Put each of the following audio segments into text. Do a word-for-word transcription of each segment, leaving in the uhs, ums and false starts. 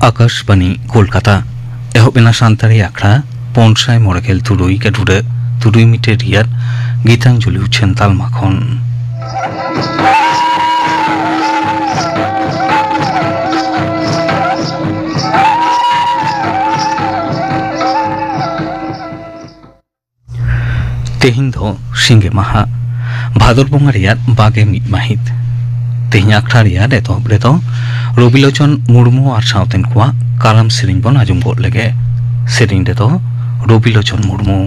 ᱟᱠᱟᱥᱵᱟᱱᱤ ᱠᱳᱞᱠᱟᱛᱟ᱾ ᱮᱦᱚᱵ ᱮᱱᱟ ᱥᱟᱱᱛᱟᱲᱤ ᱟᱠᱷᱲᱟ ᱯᱩᱱ ᱥᱟᱭ ᱢᱚᱬᱮ ᱜᱮᱞ ᱛᱩᱨᱩᱭ ᱜᱟᱹᱰᱩᱰᱟᱹ ᱛᱩᱨᱩᱭ ᱢᱤᱴᱟᱨ ᱨᱮᱭᱟᱜ ᱜᱤᱛᱟᱧᱡᱚᱞᱤ ᱩᱪᱷᱟᱹᱱ ᱛᱟᱞᱢᱟ ᱠᱷᱚᱱ᱾ ᱛᱮᱦᱮᱧ ᱫᱚ ᱥᱤᱸᱜᱮ ᱢᱟᱦᱟ, ᱵᱷᱟᱫᱚᱨ ᱵᱚᱸᱜᱟ ᱨᱮᱭᱟᱜ ᱵᱟᱜᱮ ᱢᱤᱫ ᱢᱟᱹᱦᱤᱛ᱾ ᱛᱮᱦᱮᱧ ᱟᱠᱷᱲᱟ ᱨᱮᱭᱟᱜ ᱮᱛᱚᱦᱚᱵ ᱨᱮᱫᱚ ᱨᱚᱵᱤᱞᱳᱪᱚᱱ ᱢᱩᱨᱢᱩ ᱟᱨ ᱥᱟᱶᱛᱮᱱ ᱠᱚᱣᱟᱜ ᱠᱟᱨᱟᱢ ᱥᱮᱨᱮᱧ ᱵᱚᱱ ᱟᱸᱡᱚᱢ ᱜᱚᱫ ᱞᱮᱜᱮ᱾ ᱥᱮᱨᱮᱧ ᱨᱮᱫᱚ ᱨᱚᱵᱤᱞᱳᱪᱚᱱ ᱢᱩᱨᱢᱩ᱾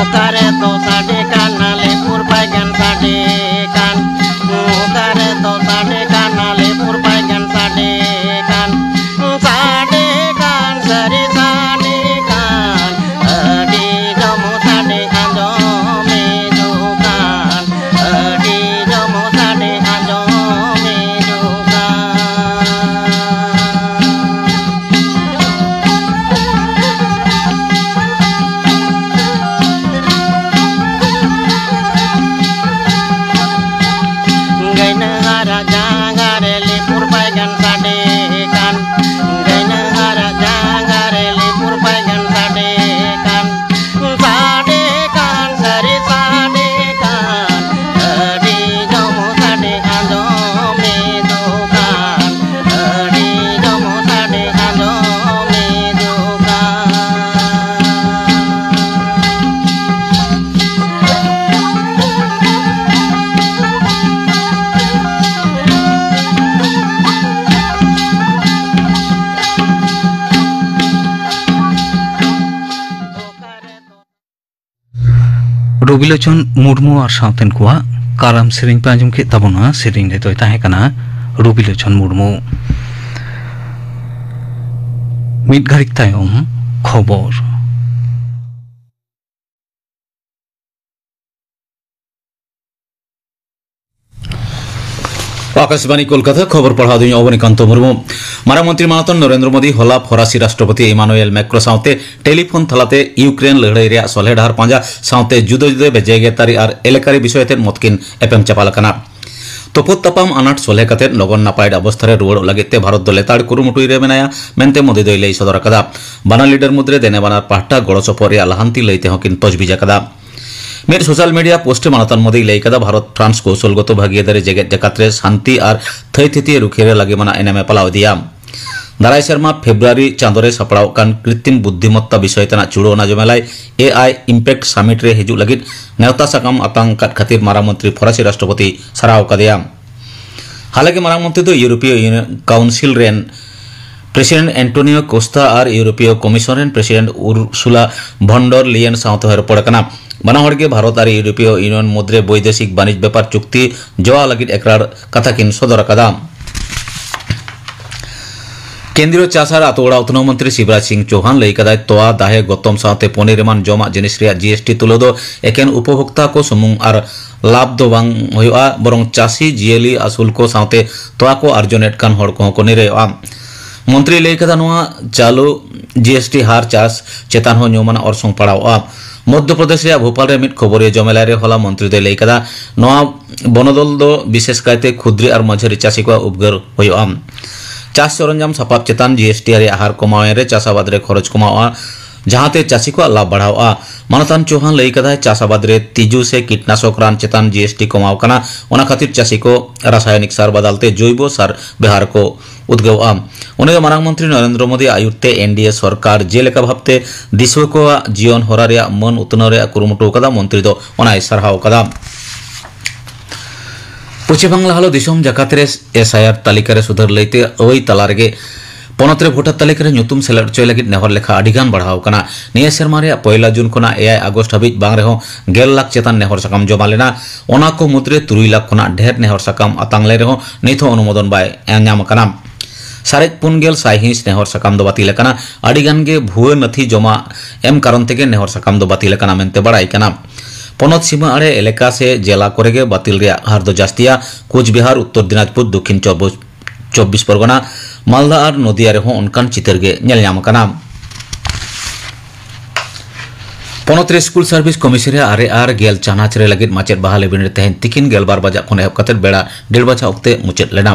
ᱚᱠᱟᱨᱮ ᱫᱚ ᱥᱟᱰᱮ ᱠᱟᱱ ᱟᱞᱮ ᱯᱩᱨᱵᱟᱭ ᱜᱟᱱ ᱥᱟᱰᱮ ᱠᱟᱱ, ᱚᱠᱟᱨᱮ ᱫᱚ ᱥᱟᱰᱮ ᱠᱟᱱ ᱟᱞᱮ ᱯᱩᱨᱵᱟᱭ ᱜᱟᱱ ᱥᱟᱰᱮ ᱠᱟᱱ, ᱥᱟᱰᱮ ᱠᱟᱱ ᱥᱟᱹᱨᱤ ᱥᱟᱰᱮ ᱠᱟᱱ, ᱟᱹᱰᱤ ᱡᱚᱢᱚ ᱥᱟᱰᱮ ᱟᱸᱡᱚᱢ ᱦᱤᱡᱩᱜ ᱠᱟᱱ, ᱟᱹᱰᱤ ᱡᱚᱢᱚ ᱥᱟᱰᱮ ᱟᱸᱡᱚᱢ ᱦᱤᱡᱩᱜ ᱠᱟᱱ᱾ ᱜᱟᱹᱭᱱᱟᱹ ᱦᱟᱨᱟ ᱡᱟᱸᱜᱟ ᱨᱮ ᱞᱤᱯᱩᱨ ᱵᱟᱭ ᱜᱟᱱ ᱥᱟᱰᱮ ᱠᱟᱱ, ᱜᱟᱹᱭᱱᱟᱹ ᱦᱟᱨᱟ ᱡᱟᱸᱜᱟ ᱨᱮ ᱞᱤᱯᱩᱨ ᱵᱟᱭ ᱜᱟᱱ ᱥᱟᱰᱮ ᱠᱟᱱ, ᱥᱟᱰᱮ ᱠᱟᱱ ᱥᱟᱹᱨᱤ ᱥᱟᱰᱮ ᱠᱟᱱ, ᱟᱹᱰᱤ ᱡᱚᱢᱚ ᱥᱟᱰᱮ ᱟᱸᱡᱚᱢ ᱦᱤᱡᱩᱜ ᱠᱟᱱ, ᱟᱹᱰᱤ ᱡᱚᱢᱚ ᱥᱟᱰᱮ ᱟᱸᱡᱚᱢ ᱦᱤᱡᱩᱜ ᱠᱟᱱ᱾ ᱨᱚᱵᱤᱞᱳᱪᱚᱱ ᱢᱩᱨᱢᱩ ᱟᱨ ᱥᱟᱶᱛᱮᱱ ᱠᱚᱣᱟᱜ ᱠᱟᱨᱟᱢ ᱥᱮᱨᱮᱧ ᱯᱮ ᱟᱸᱡᱚᱢ ᱠᱮᱫ ᱛᱟᱵᱚᱱᱟ᱾ ᱥᱮᱨᱮᱧ ᱨᱮᱫᱚᱭ ᱛᱟᱦᱮᱸ ᱠᱟᱱᱟ ᱨᱚᱵᱤᱞᱳᱪᱚᱱ ᱢᱩᱨᱢᱩ᱾ ᱢᱤᱫ ᱜᱷᱟᱹᱲᱤᱡ ᱛᱟᱭᱚᱢ ᱠᱷᱚᱵᱚᱨ᱾ ᱟᱠᱟᱥᱵᱟᱬᱤ ᱠᱳᱞᱠᱟᱛᱟ, ᱠᱷᱚᱵᱚᱨ ᱯᱟᱲᱦᱟᱣ ᱫᱩᱧ ᱚᱵᱚᱱᱤᱠᱟᱱᱛᱚ ᱢᱩᱨᱢᱩ᱾ ᱢᱟᱨᱟᱝ ᱢᱚᱱᱛᱨᱤ ᱢᱟᱱᱚᱛᱟᱱ ᱱᱚᱨᱮᱱᱫᱨᱚ ᱢᱳᱫᱤ ᱦᱚᱞᱟ ᱯᱷᱚᱨᱟᱥᱤ ᱨᱟᱥᱴᱨᱚᱯᱚᱛᱤ ᱤᱢᱟᱱᱩᱭᱮᱞ ᱢᱮᱠᱨᱚ ᱥᱟᱶᱛᱮ ᱴᱮᱞᱤᱯᱷᱳᱱ ᱛᱟᱞᱟᱛᱮ ᱤᱭᱩᱠᱨᱮᱱ ᱞᱟᱹᱲᱦᱟᱹᱭ ᱨᱮᱭᱟᱜ ᱥᱚᱞᱦᱮ ᱰᱟᱦᱟᱨ ᱯᱟᱸᱡᱟ ᱥᱟᱶᱛᱮ ᱡᱩᱫᱟᱹ ᱡᱩᱫᱟᱹ ᱵᱮᱡᱮᱜᱮᱛᱟᱨᱤ ᱟᱨ ᱮᱞᱮᱠᱟᱨᱤ ᱵᱤᱥᱚᱭ ᱟᱛᱮᱫ ᱢᱚᱛ ᱠᱤᱱ ᱮᱯᱮᱢ ᱪᱟᱯᱟᱞ ᱟᱠᱟᱱᱟ᱾ ᱛᱩᱯᱩᱫ ᱛᱟᱯᱟᱢ ᱟᱱᱟᱴ ᱥᱚᱞᱦᱮ ᱠᱟᱛᱮᱫ ᱞᱚᱜᱚᱱ ᱱᱟᱯᱟᱭ ᱚᱵᱚᱥᱛᱷᱟ ᱨᱮ ᱨᱩᱣᱟᱹᱲᱚᱜ ᱞᱟᱹᱜᱤᱫ ᱛᱮ ᱵᱷᱟᱨᱚᱛ ᱫᱚ ᱞᱮᱛᱟᱲ ᱠᱩᱨᱩᱢᱩᱴᱩᱭ ᱨᱮ ᱢᱮᱱᱟᱭᱟ ᱢᱮᱱᱛᱮ ᱢᱳᱫᱤ ᱫᱚᱭ ᱞᱟᱹᱭ ᱥᱚᱫᱚᱨ ᱟᱠᱟᱫᱟ᱾ ᱵᱟᱱᱟᱨ ᱞᱤᱰᱟᱨ ᱢᱩᱫᱽᱨᱮ ᱫᱮᱱᱮ ᱵᱟᱱᱟᱨ ᱯᱟᱦᱴᱟ ᱜᱚᱲᱚ ᱥᱚᱯᱚᱦᱚᱫ ᱨᱮᱭᱟᱜ ᱞᱟᱦᱟᱱᱛᱤ ᱞᱟᱹᱭ ᱛᱮᱦᱚᱸ ᱠᱤᱱ ᱛᱚᱡᱵᱤᱡ ᱟᱠᱟᱫᱟ᱾ ᱢᱤᱫ ᱥᱳᱥᱟᱞ ᱢᱤᱰᱤᱭᱟ ᱯᱳᱥᱴ ᱨᱮ ᱢᱟᱱᱚᱛᱟᱱ ᱢᱳᱫᱤᱭ ᱞᱟᱹᱭ ᱠᱟᱫᱟ, ᱵᱷᱟᱨᱚᱛ ᱯᱷᱨᱟᱱᱥ ᱠᱳᱣᱥᱚᱞᱜᱚᱛᱚ ᱵᱷᱟᱹᱜᱤᱭᱟᱹᱫᱟᱨᱤ ᱡᱮᱜᱮᱛ ᱡᱟᱠᱟᱛ ᱨᱮ ᱥᱟᱱᱛᱤ ᱟᱨ ᱛᱷᱟᱹᱭ ᱛᱷᱤᱛᱤ ᱨᱩᱠᱷᱤᱭᱟᱹ ᱨᱮ ᱞᱟᱹᱜᱤ ᱢᱟᱱᱟ ᱮᱱᱮᱢ ᱮ ᱯᱟᱞᱟᱣ ᱤᱫᱤᱭᱟ᱾ ᱫᱟᱨᱟᱭ ᱥᱮᱨᱢᱟ ᱯᱷᱮᱵᱽᱨᱩᱣᱟᱨᱤ ᱪᱟᱸᱫᱚ ᱨᱮ ᱥᱟᱯᱲᱟᱣ ᱠᱟᱱ ᱠᱨᱤᱛᱨᱤᱢ ᱵᱩᱫᱽᱫᱷᱤᱢᱚᱛᱛᱟ ᱵᱤᱥᱚᱭ ᱛᱮᱱᱟᱜ ᱪᱩᱲᱟᱹ ᱚᱱᱟ ᱡᱚᱢᱮᱞᱟᱭ ᱮ ᱟᱭ ᱤᱢᱯᱮᱠᱴ ᱥᱟᱢᱤᱴ ᱨᱮ ᱦᱤᱡᱩᱜ ᱞᱟᱹᱜᱤᱫ ᱱᱮᱣᱛᱟ ᱥᱟᱠᱟᱢ ᱟᱛᱟᱝ ᱟᱠᱟᱫ ᱠᱷᱟᱹᱛᱤᱨ ᱢᱟᱨᱟᱝ ᱢᱚᱱᱛᱨᱤ ᱯᱷᱚᱨᱟᱥᱤ ᱨᱟᱥᱴᱨᱚᱯᱚᱛᱤ ᱥᱟᱨᱦᱟᱣ ᱟᱠᱟᱫᱮᱭᱟ᱾ ᱦᱟᱞᱟᱝᱠᱤ ᱢᱟᱨᱟᱝ ᱢᱚᱱᱛᱨᱤ ᱫᱚ ᱤᱭᱩᱨᱳᱯᱤᱭᱚ ᱤᱭᱩᱱᱤᱭᱚᱱ ᱠᱟᱣᱩᱱᱥᱤᱞ ᱨᱮᱱ ᱯᱨᱮᱥᱤᱰᱮᱱᱴ ᱮᱱᱴᱳᱱᱤᱭᱳ ᱠᱳᱥᱛᱟ ᱟᱨ ᱤᱭᱩᱨᱳᱯᱤᱭᱚ ᱠᱚᱢᱤᱥᱚᱱ ᱨᱮᱱ ᱯᱨᱮᱥᱤᱰᱮᱱᱴ ᱩᱨᱥᱩᱞᱟ ᱵᱷᱚᱱᱰᱚᱨ ᱞᱤᱭᱮᱱ ᱥᱟᱶᱛᱮ ᱦᱚᱸᱭ ᱨᱚᱯᱚᱲ ᱟᱠᱟᱱᱟ᱾ ᱵᱟᱱᱟ ᱦᱚᱲ ᱜᱮ ᱵᱷᱟᱨᱚᱛ ᱟᱨ ᱤᱭᱩᱨᱳᱯᱤᱭᱚ ᱤᱭᱩᱱᱤᱭᱚᱱ ᱢᱩᱫᱽᱨᱮ ᱵᱳᱭᱫᱮᱥᱤᱠ ᱵᱟᱹᱱᱤᱡᱽ ᱵᱮᱯᱟᱨ ᱪᱩᱠᱛᱤ ᱡᱚᱲᱟᱣ ᱞᱟᱹᱜᱤᱫ ᱮᱠᱨᱟᱲ ᱠᱟᱛᱷᱟ ᱠᱤᱱ ᱥᱚᱫᱚᱨ ᱟᱠᱟᱫᱟ᱾ ᱠᱮᱱᱫᱨᱤᱭᱚ ᱪᱟᱥ ᱟᱨ ᱟᱛᱳ ᱚᱲᱟᱜ ᱩᱛᱱᱟᱹᱣ ᱢᱚᱱᱛᱨᱤ ᱥᱤᱵᱨᱟᱡᱽ ᱥᱤᱝ ᱪᱳᱦᱟᱱ ᱞᱟᱹᱭ ᱠᱟᱫᱟᱭ, ᱛᱚᱣᱟ, ᱫᱟᱦᱮ, ᱜᱚᱛᱚᱢ ᱥᱟᱶᱛᱮ ᱯᱚᱱᱤᱨ ᱮᱢᱟᱱ ᱡᱚᱢᱟᱜ ᱡᱤᱱᱤᱥ ᱨᱮᱭᱟᱜ ᱡᱤ ᱮᱥ ᱴᱤ ᱛᱩᱞᱟᱹᱣ ᱫᱚ ᱮᱠᱮᱱ ᱩᱯᱚᱵᱷᱳᱠᱛᱟ ᱠᱚ ᱥᱩᱢᱩᱝ ᱟᱨ ᱞᱟᱵᱷ ᱫᱚ ᱵᱟᱝ ᱦᱩᱭᱩᱜᱼᱟ, ᱵᱚᱨᱚᱝ ᱪᱟᱹᱥᱤ, ᱡᱤᱭᱟᱹᱞᱤ ᱟᱹᱥᱩᱞ ᱠᱚ ᱥᱟᱶᱛᱮ ᱛᱚᱣᱟ ᱠᱚ ᱟᱨᱡᱚᱱᱮᱫ ᱠᱟᱱ ᱦᱚᱲ ᱠᱚᱦᱚᱸ ᱠᱚ ᱱᱤᱨᱟᱹᱭᱚᱜᱼᱟ᱾ ᱢᱚᱱᱛᱨᱤᱭ ᱞᱟᱹᱭ ᱠᱟᱫᱟ, ᱱᱚᱣᱟ ᱪᱟᱹᱞᱩ ᱡᱤ ᱮᱥ ᱴᱤ ᱦᱟᱨ ᱪᱟᱥ ᱪᱮᱛᱟᱱ ᱦᱚᱸ ᱧᱩᱢᱟᱱᱟᱜ ᱚᱨᱥᱚᱝ ᱯᱟᱲᱟᱣᱜᱼᱟ᱾ ᱢᱚᱫᱽᱫᱷᱚ ᱯᱨᱚᱫᱮᱥ ᱨᱮᱭᱟᱜ ᱵᱷᱳᱯᱟᱞ ᱨᱮ ᱢᱤᱫ ᱠᱷᱚᱵᱚᱨᱤᱭᱟᱹ ᱡᱚᱢᱮᱞᱟᱭ ᱨᱮ ᱦᱚᱞᱟ ᱢᱚᱱᱛᱨᱤ ᱫᱚᱭ ᱞᱟᱹᱭ ᱠᱟᱫᱟ, ᱱᱚᱣᱟ ᱵᱚᱱᱚᱫᱚᱞ ᱫᱚ ᱵᱤᱥᱮᱥ ᱠᱟᱭᱛᱮ ᱠᱷᱩᱫᱽᱨᱤ ᱟᱨ ᱢᱟᱹᱡᱷᱟᱹᱨᱤ ᱪᱟᱹᱥᱤ ᱠᱚᱣᱟᱜ ᱩᱯᱠᱟᱨ ᱦᱩᱭᱩᱜᱼᱟ᱾ ᱪᱟᱥ ᱥᱚᱨᱚᱧᱡᱟᱢ ᱥᱟᱯᱟᱵ ᱪᱮᱛᱟᱱ ᱡᱤ ᱮᱥ ᱴᱤ ᱨᱮᱭᱟᱜ ᱦᱟᱨ ᱠᱚᱢᱟᱣ ᱮᱱ ᱨᱮ ᱪᱟᱥ ᱟᱵᱟᱫ ᱨᱮ ᱠᱷᱚᱨᱚᱪ ᱠᱚᱢᱟᱣᱜᱼᱟ, ᱡᱟᱦᱟᱸᱛᱮ ᱪᱟᱹᱥᱤ ᱠᱚᱣᱟᱜ ᱞᱟᱵᱷ ᱵᱟᱲᱦᱟᱣᱜᱼᱟ᱾ ᱢᱟᱱᱚᱛᱟᱱ ᱪᱳᱦᱟᱱ ᱞᱟᱹᱭ ᱠᱟᱫᱟᱭ, ᱪᱟᱥ ᱟᱵᱟᱫ ᱨᱮ ᱛᱤᱡᱩ ᱥᱮ ᱠᱤᱴᱱᱟᱥᱚᱠ ᱨᱟᱱ ᱪᱮᱛᱟᱱ ᱡᱤ ᱮᱥ ᱴᱤ ᱠᱚᱢᱟᱣ ᱠᱟᱱᱟ, ᱚᱱᱟ ᱠᱷᱟᱹᱛᱤᱨ ᱪᱟᱹᱥᱤ ᱠᱚ ᱨᱟᱥᱟᱭᱚᱱᱤᱠ ᱥᱟᱨ ᱵᱟᱫᱟᱞ ᱛᱮ ᱡᱳᱭᱵᱚ ᱥᱟᱨ ᱵᱮᱣᱦᱟᱨ ᱠᱚ ᱩᱫᱽᱜᱟᱹᱣᱚᱜᱼᱟ᱾ ᱩᱱᱤ ᱫᱚ ᱢᱟᱨᱟᱝ ᱢᱚᱱᱛᱨᱤ ᱱᱚᱨᱮᱱᱫᱨᱚ ᱢᱳᱫᱤ ᱟᱭᱩᱨ ᱛᱮ ᱮᱱ ᱰᱤ ᱮ ᱥᱚᱨᱠᱟᱨ ᱡᱮᱞᱮᱠᱟ ᱵᱷᱟᱵᱽᱛᱮ ᱫᱤᱥᱩᱣᱟᱹ ᱠᱚᱣᱟᱜ ᱡᱤᱭᱚᱱ ᱦᱚᱨᱟ ᱨᱮᱭᱟᱜ ᱢᱟᱹᱱ ᱩᱛᱱᱟᱹᱣ ᱨᱮᱭᱟᱜ ᱠᱩᱨᱩᱢᱩᱴᱩ ᱟᱠᱟᱫᱟ, ᱢᱚᱱᱛᱨᱤ ᱫᱚ ᱚᱱᱟᱭ ᱥᱟᱨᱦᱟᱣ ᱟᱠᱟᱫᱟ᱾ ᱯᱚᱪᱷᱤᱢ ᱵᱟᱝᱞᱟ ᱦᱟᱞᱚ ᱫᱤᱥᱚᱢ ᱡᱟᱠᱟᱛ ᱨᱮ ᱮᱥ ᱟᱭ ᱟᱨ ᱛᱟᱹᱞᱤᱠᱟ ᱨᱮ ᱥᱩᱫᱷᱟᱹᱨ ᱞᱟᱹᱭᱛᱮ ᱟᱹᱭ ᱛᱟᱞᱟ ᱨᱮᱜᱮ ᱯᱚᱱᱚᱛ ᱨᱮ ᱵᱷᱳᱴᱟᱨ ᱛᱟᱹᱞᱤᱠᱟ ᱨᱮ ᱧᱩᱛᱩᱢ ᱥᱮᱞᱮᱫ ᱦᱚᱪᱚᱭ ᱞᱟᱹᱜᱤᱫ ᱱᱮᱦᱚᱨ ᱞᱮᱠᱷᱟ ᱟᱹᱰᱤ ᱜᱟᱱ ᱵᱟᱲᱦᱟᱣ ᱟᱠᱟᱱᱟ᱾ ᱱᱤᱭᱟᱹ ᱥᱮᱨᱢᱟ ᱨᱮᱭᱟᱜ ᱯᱚᱭᱞᱟ ᱡᱩᱱ ᱠᱷᱚᱱᱟᱜ ᱮᱭᱟᱭ ᱟᱜᱚᱥᱴ ᱦᱟᱹᱵᱤᱡ ᱵᱟᱝ ᱨᱮᱦᱚᱸ ᱜᱮᱞ ᱞᱟᱠᱷ ᱪᱮᱛᱟᱱ ᱱᱮᱦᱚᱨ ᱥᱟᱠᱟᱢ ᱡᱚᱢᱟ ᱞᱮᱱᱟ᱾ ᱚᱱᱟ ᱠᱚ ᱢᱩᱫᱽᱨᱮ ᱛᱩᱨᱩᱭ ᱞᱟᱠᱷ ᱠᱷᱚᱱᱟᱜ ᱰᱷᱮᱨ ᱱᱮᱦᱚᱨ ᱥᱟᱠᱟᱢ ᱟᱛᱟᱝ ᱞᱮᱱ ᱨᱮᱦᱚᱸ ᱱᱤᱛ ᱦᱚᱸ ᱚᱱᱩᱢᱳᱫᱚᱱ ᱵᱟᱭ ᱧᱟᱢ ᱟᱠᱟᱱᱟ᱾ ᱥᱟᱨᱮᱡ ᱯᱩᱱ ᱜᱮᱞ ᱥᱟᱭᱦᱤᱸᱥ ᱱᱮᱦᱚᱨ ᱥᱟᱠᱟᱢ ᱫᱚ ᱵᱟᱹᱛᱤᱞ ᱟᱠᱟᱱᱟ᱾ ᱟᱹᱰᱤ ᱜᱟᱱ ᱜᱮ ᱵᱷᱩᱣᱟᱹ ᱱᱟᱹᱛᱷᱤ ᱡᱚᱢᱟ ᱮᱢ ᱠᱟᱨᱚᱱ ᱛᱮᱜᱮ ᱱᱮᱦᱚᱨ ᱥᱟᱠᱟᱢ ᱫᱚ ᱵᱟᱹᱛᱤᱞ ᱟᱠᱟᱱᱟ ᱢᱮᱱᱛᱮ ᱵᱟᱲᱟᱭ ᱠᱟᱱᱟ᱾ ᱯᱚᱱᱚᱛ ᱥᱤᱢᱟᱹ ᱟᱲᱮ ᱮᱞᱟᱠᱟ ᱥᱮ ᱡᱮᱞᱟ ᱠᱚᱨᱮ ᱜᱮ ᱵᱟᱹᱛᱤᱞ ᱨᱮᱭᱟᱜ ᱦᱟᱨ ᱫᱚ ᱡᱟᱹᱥᱛᱤᱭᱟ᱾ ᱠᱳᱪᱵᱤᱦᱟᱨ, ᱩᱛᱛᱚᱨ ᱫᱤᱱᱟᱡᱽᱯᱩᱨ, ᱫᱚᱠᱠᱷᱤᱱ ᱪᱚᱵᱵᱤᱥ ᱪᱚᱵᱵᱤᱥ ᱯᱚᱨᱜᱚᱱᱟ, ᱢᱟᱞᱫᱟ ᱟᱨ ᱱᱚᱫᱤᱭᱟ ᱨᱮᱦᱚᱸ ᱚᱱᱠᱟᱱ ᱪᱤᱛᱟᱹᱨ ᱜᱮ ᱧᱮᱞ ᱧᱟᱢ ᱟᱠᱟᱱᱟ᱾ ᱯᱚᱱᱚᱛ ᱨᱮ ᱥᱠᱩᱞ ᱥᱟᱨᱵᱷᱤᱥ ᱠᱚᱢᱤᱥᱚᱱ ᱨᱮ ᱟᱨᱮ ᱟᱨ ᱜᱮᱞ ᱪᱟᱱᱟᱪ ᱨᱮ ᱞᱟᱹᱜᱤᱫ ᱢᱟᱪᱮᱫ ᱵᱟᱦᱟᱞᱤ ᱵᱤᱱᱤᱰ ᱛᱮᱦᱮᱧ ᱛᱤᱠᱤᱱ ᱜᱮᱞᱵᱟᱨ ᱵᱟᱡᱟᱜ ᱠᱷᱚᱱ ᱮᱦᱚᱵ ᱠᱟᱛᱮ ᱵᱮᱲᱟ ᱰᱮᱲ ᱵᱟᱡᱟ ᱚᱠᱛᱮ ᱢᱩᱪᱟᱹᱫ ᱞᱮᱱᱟ᱾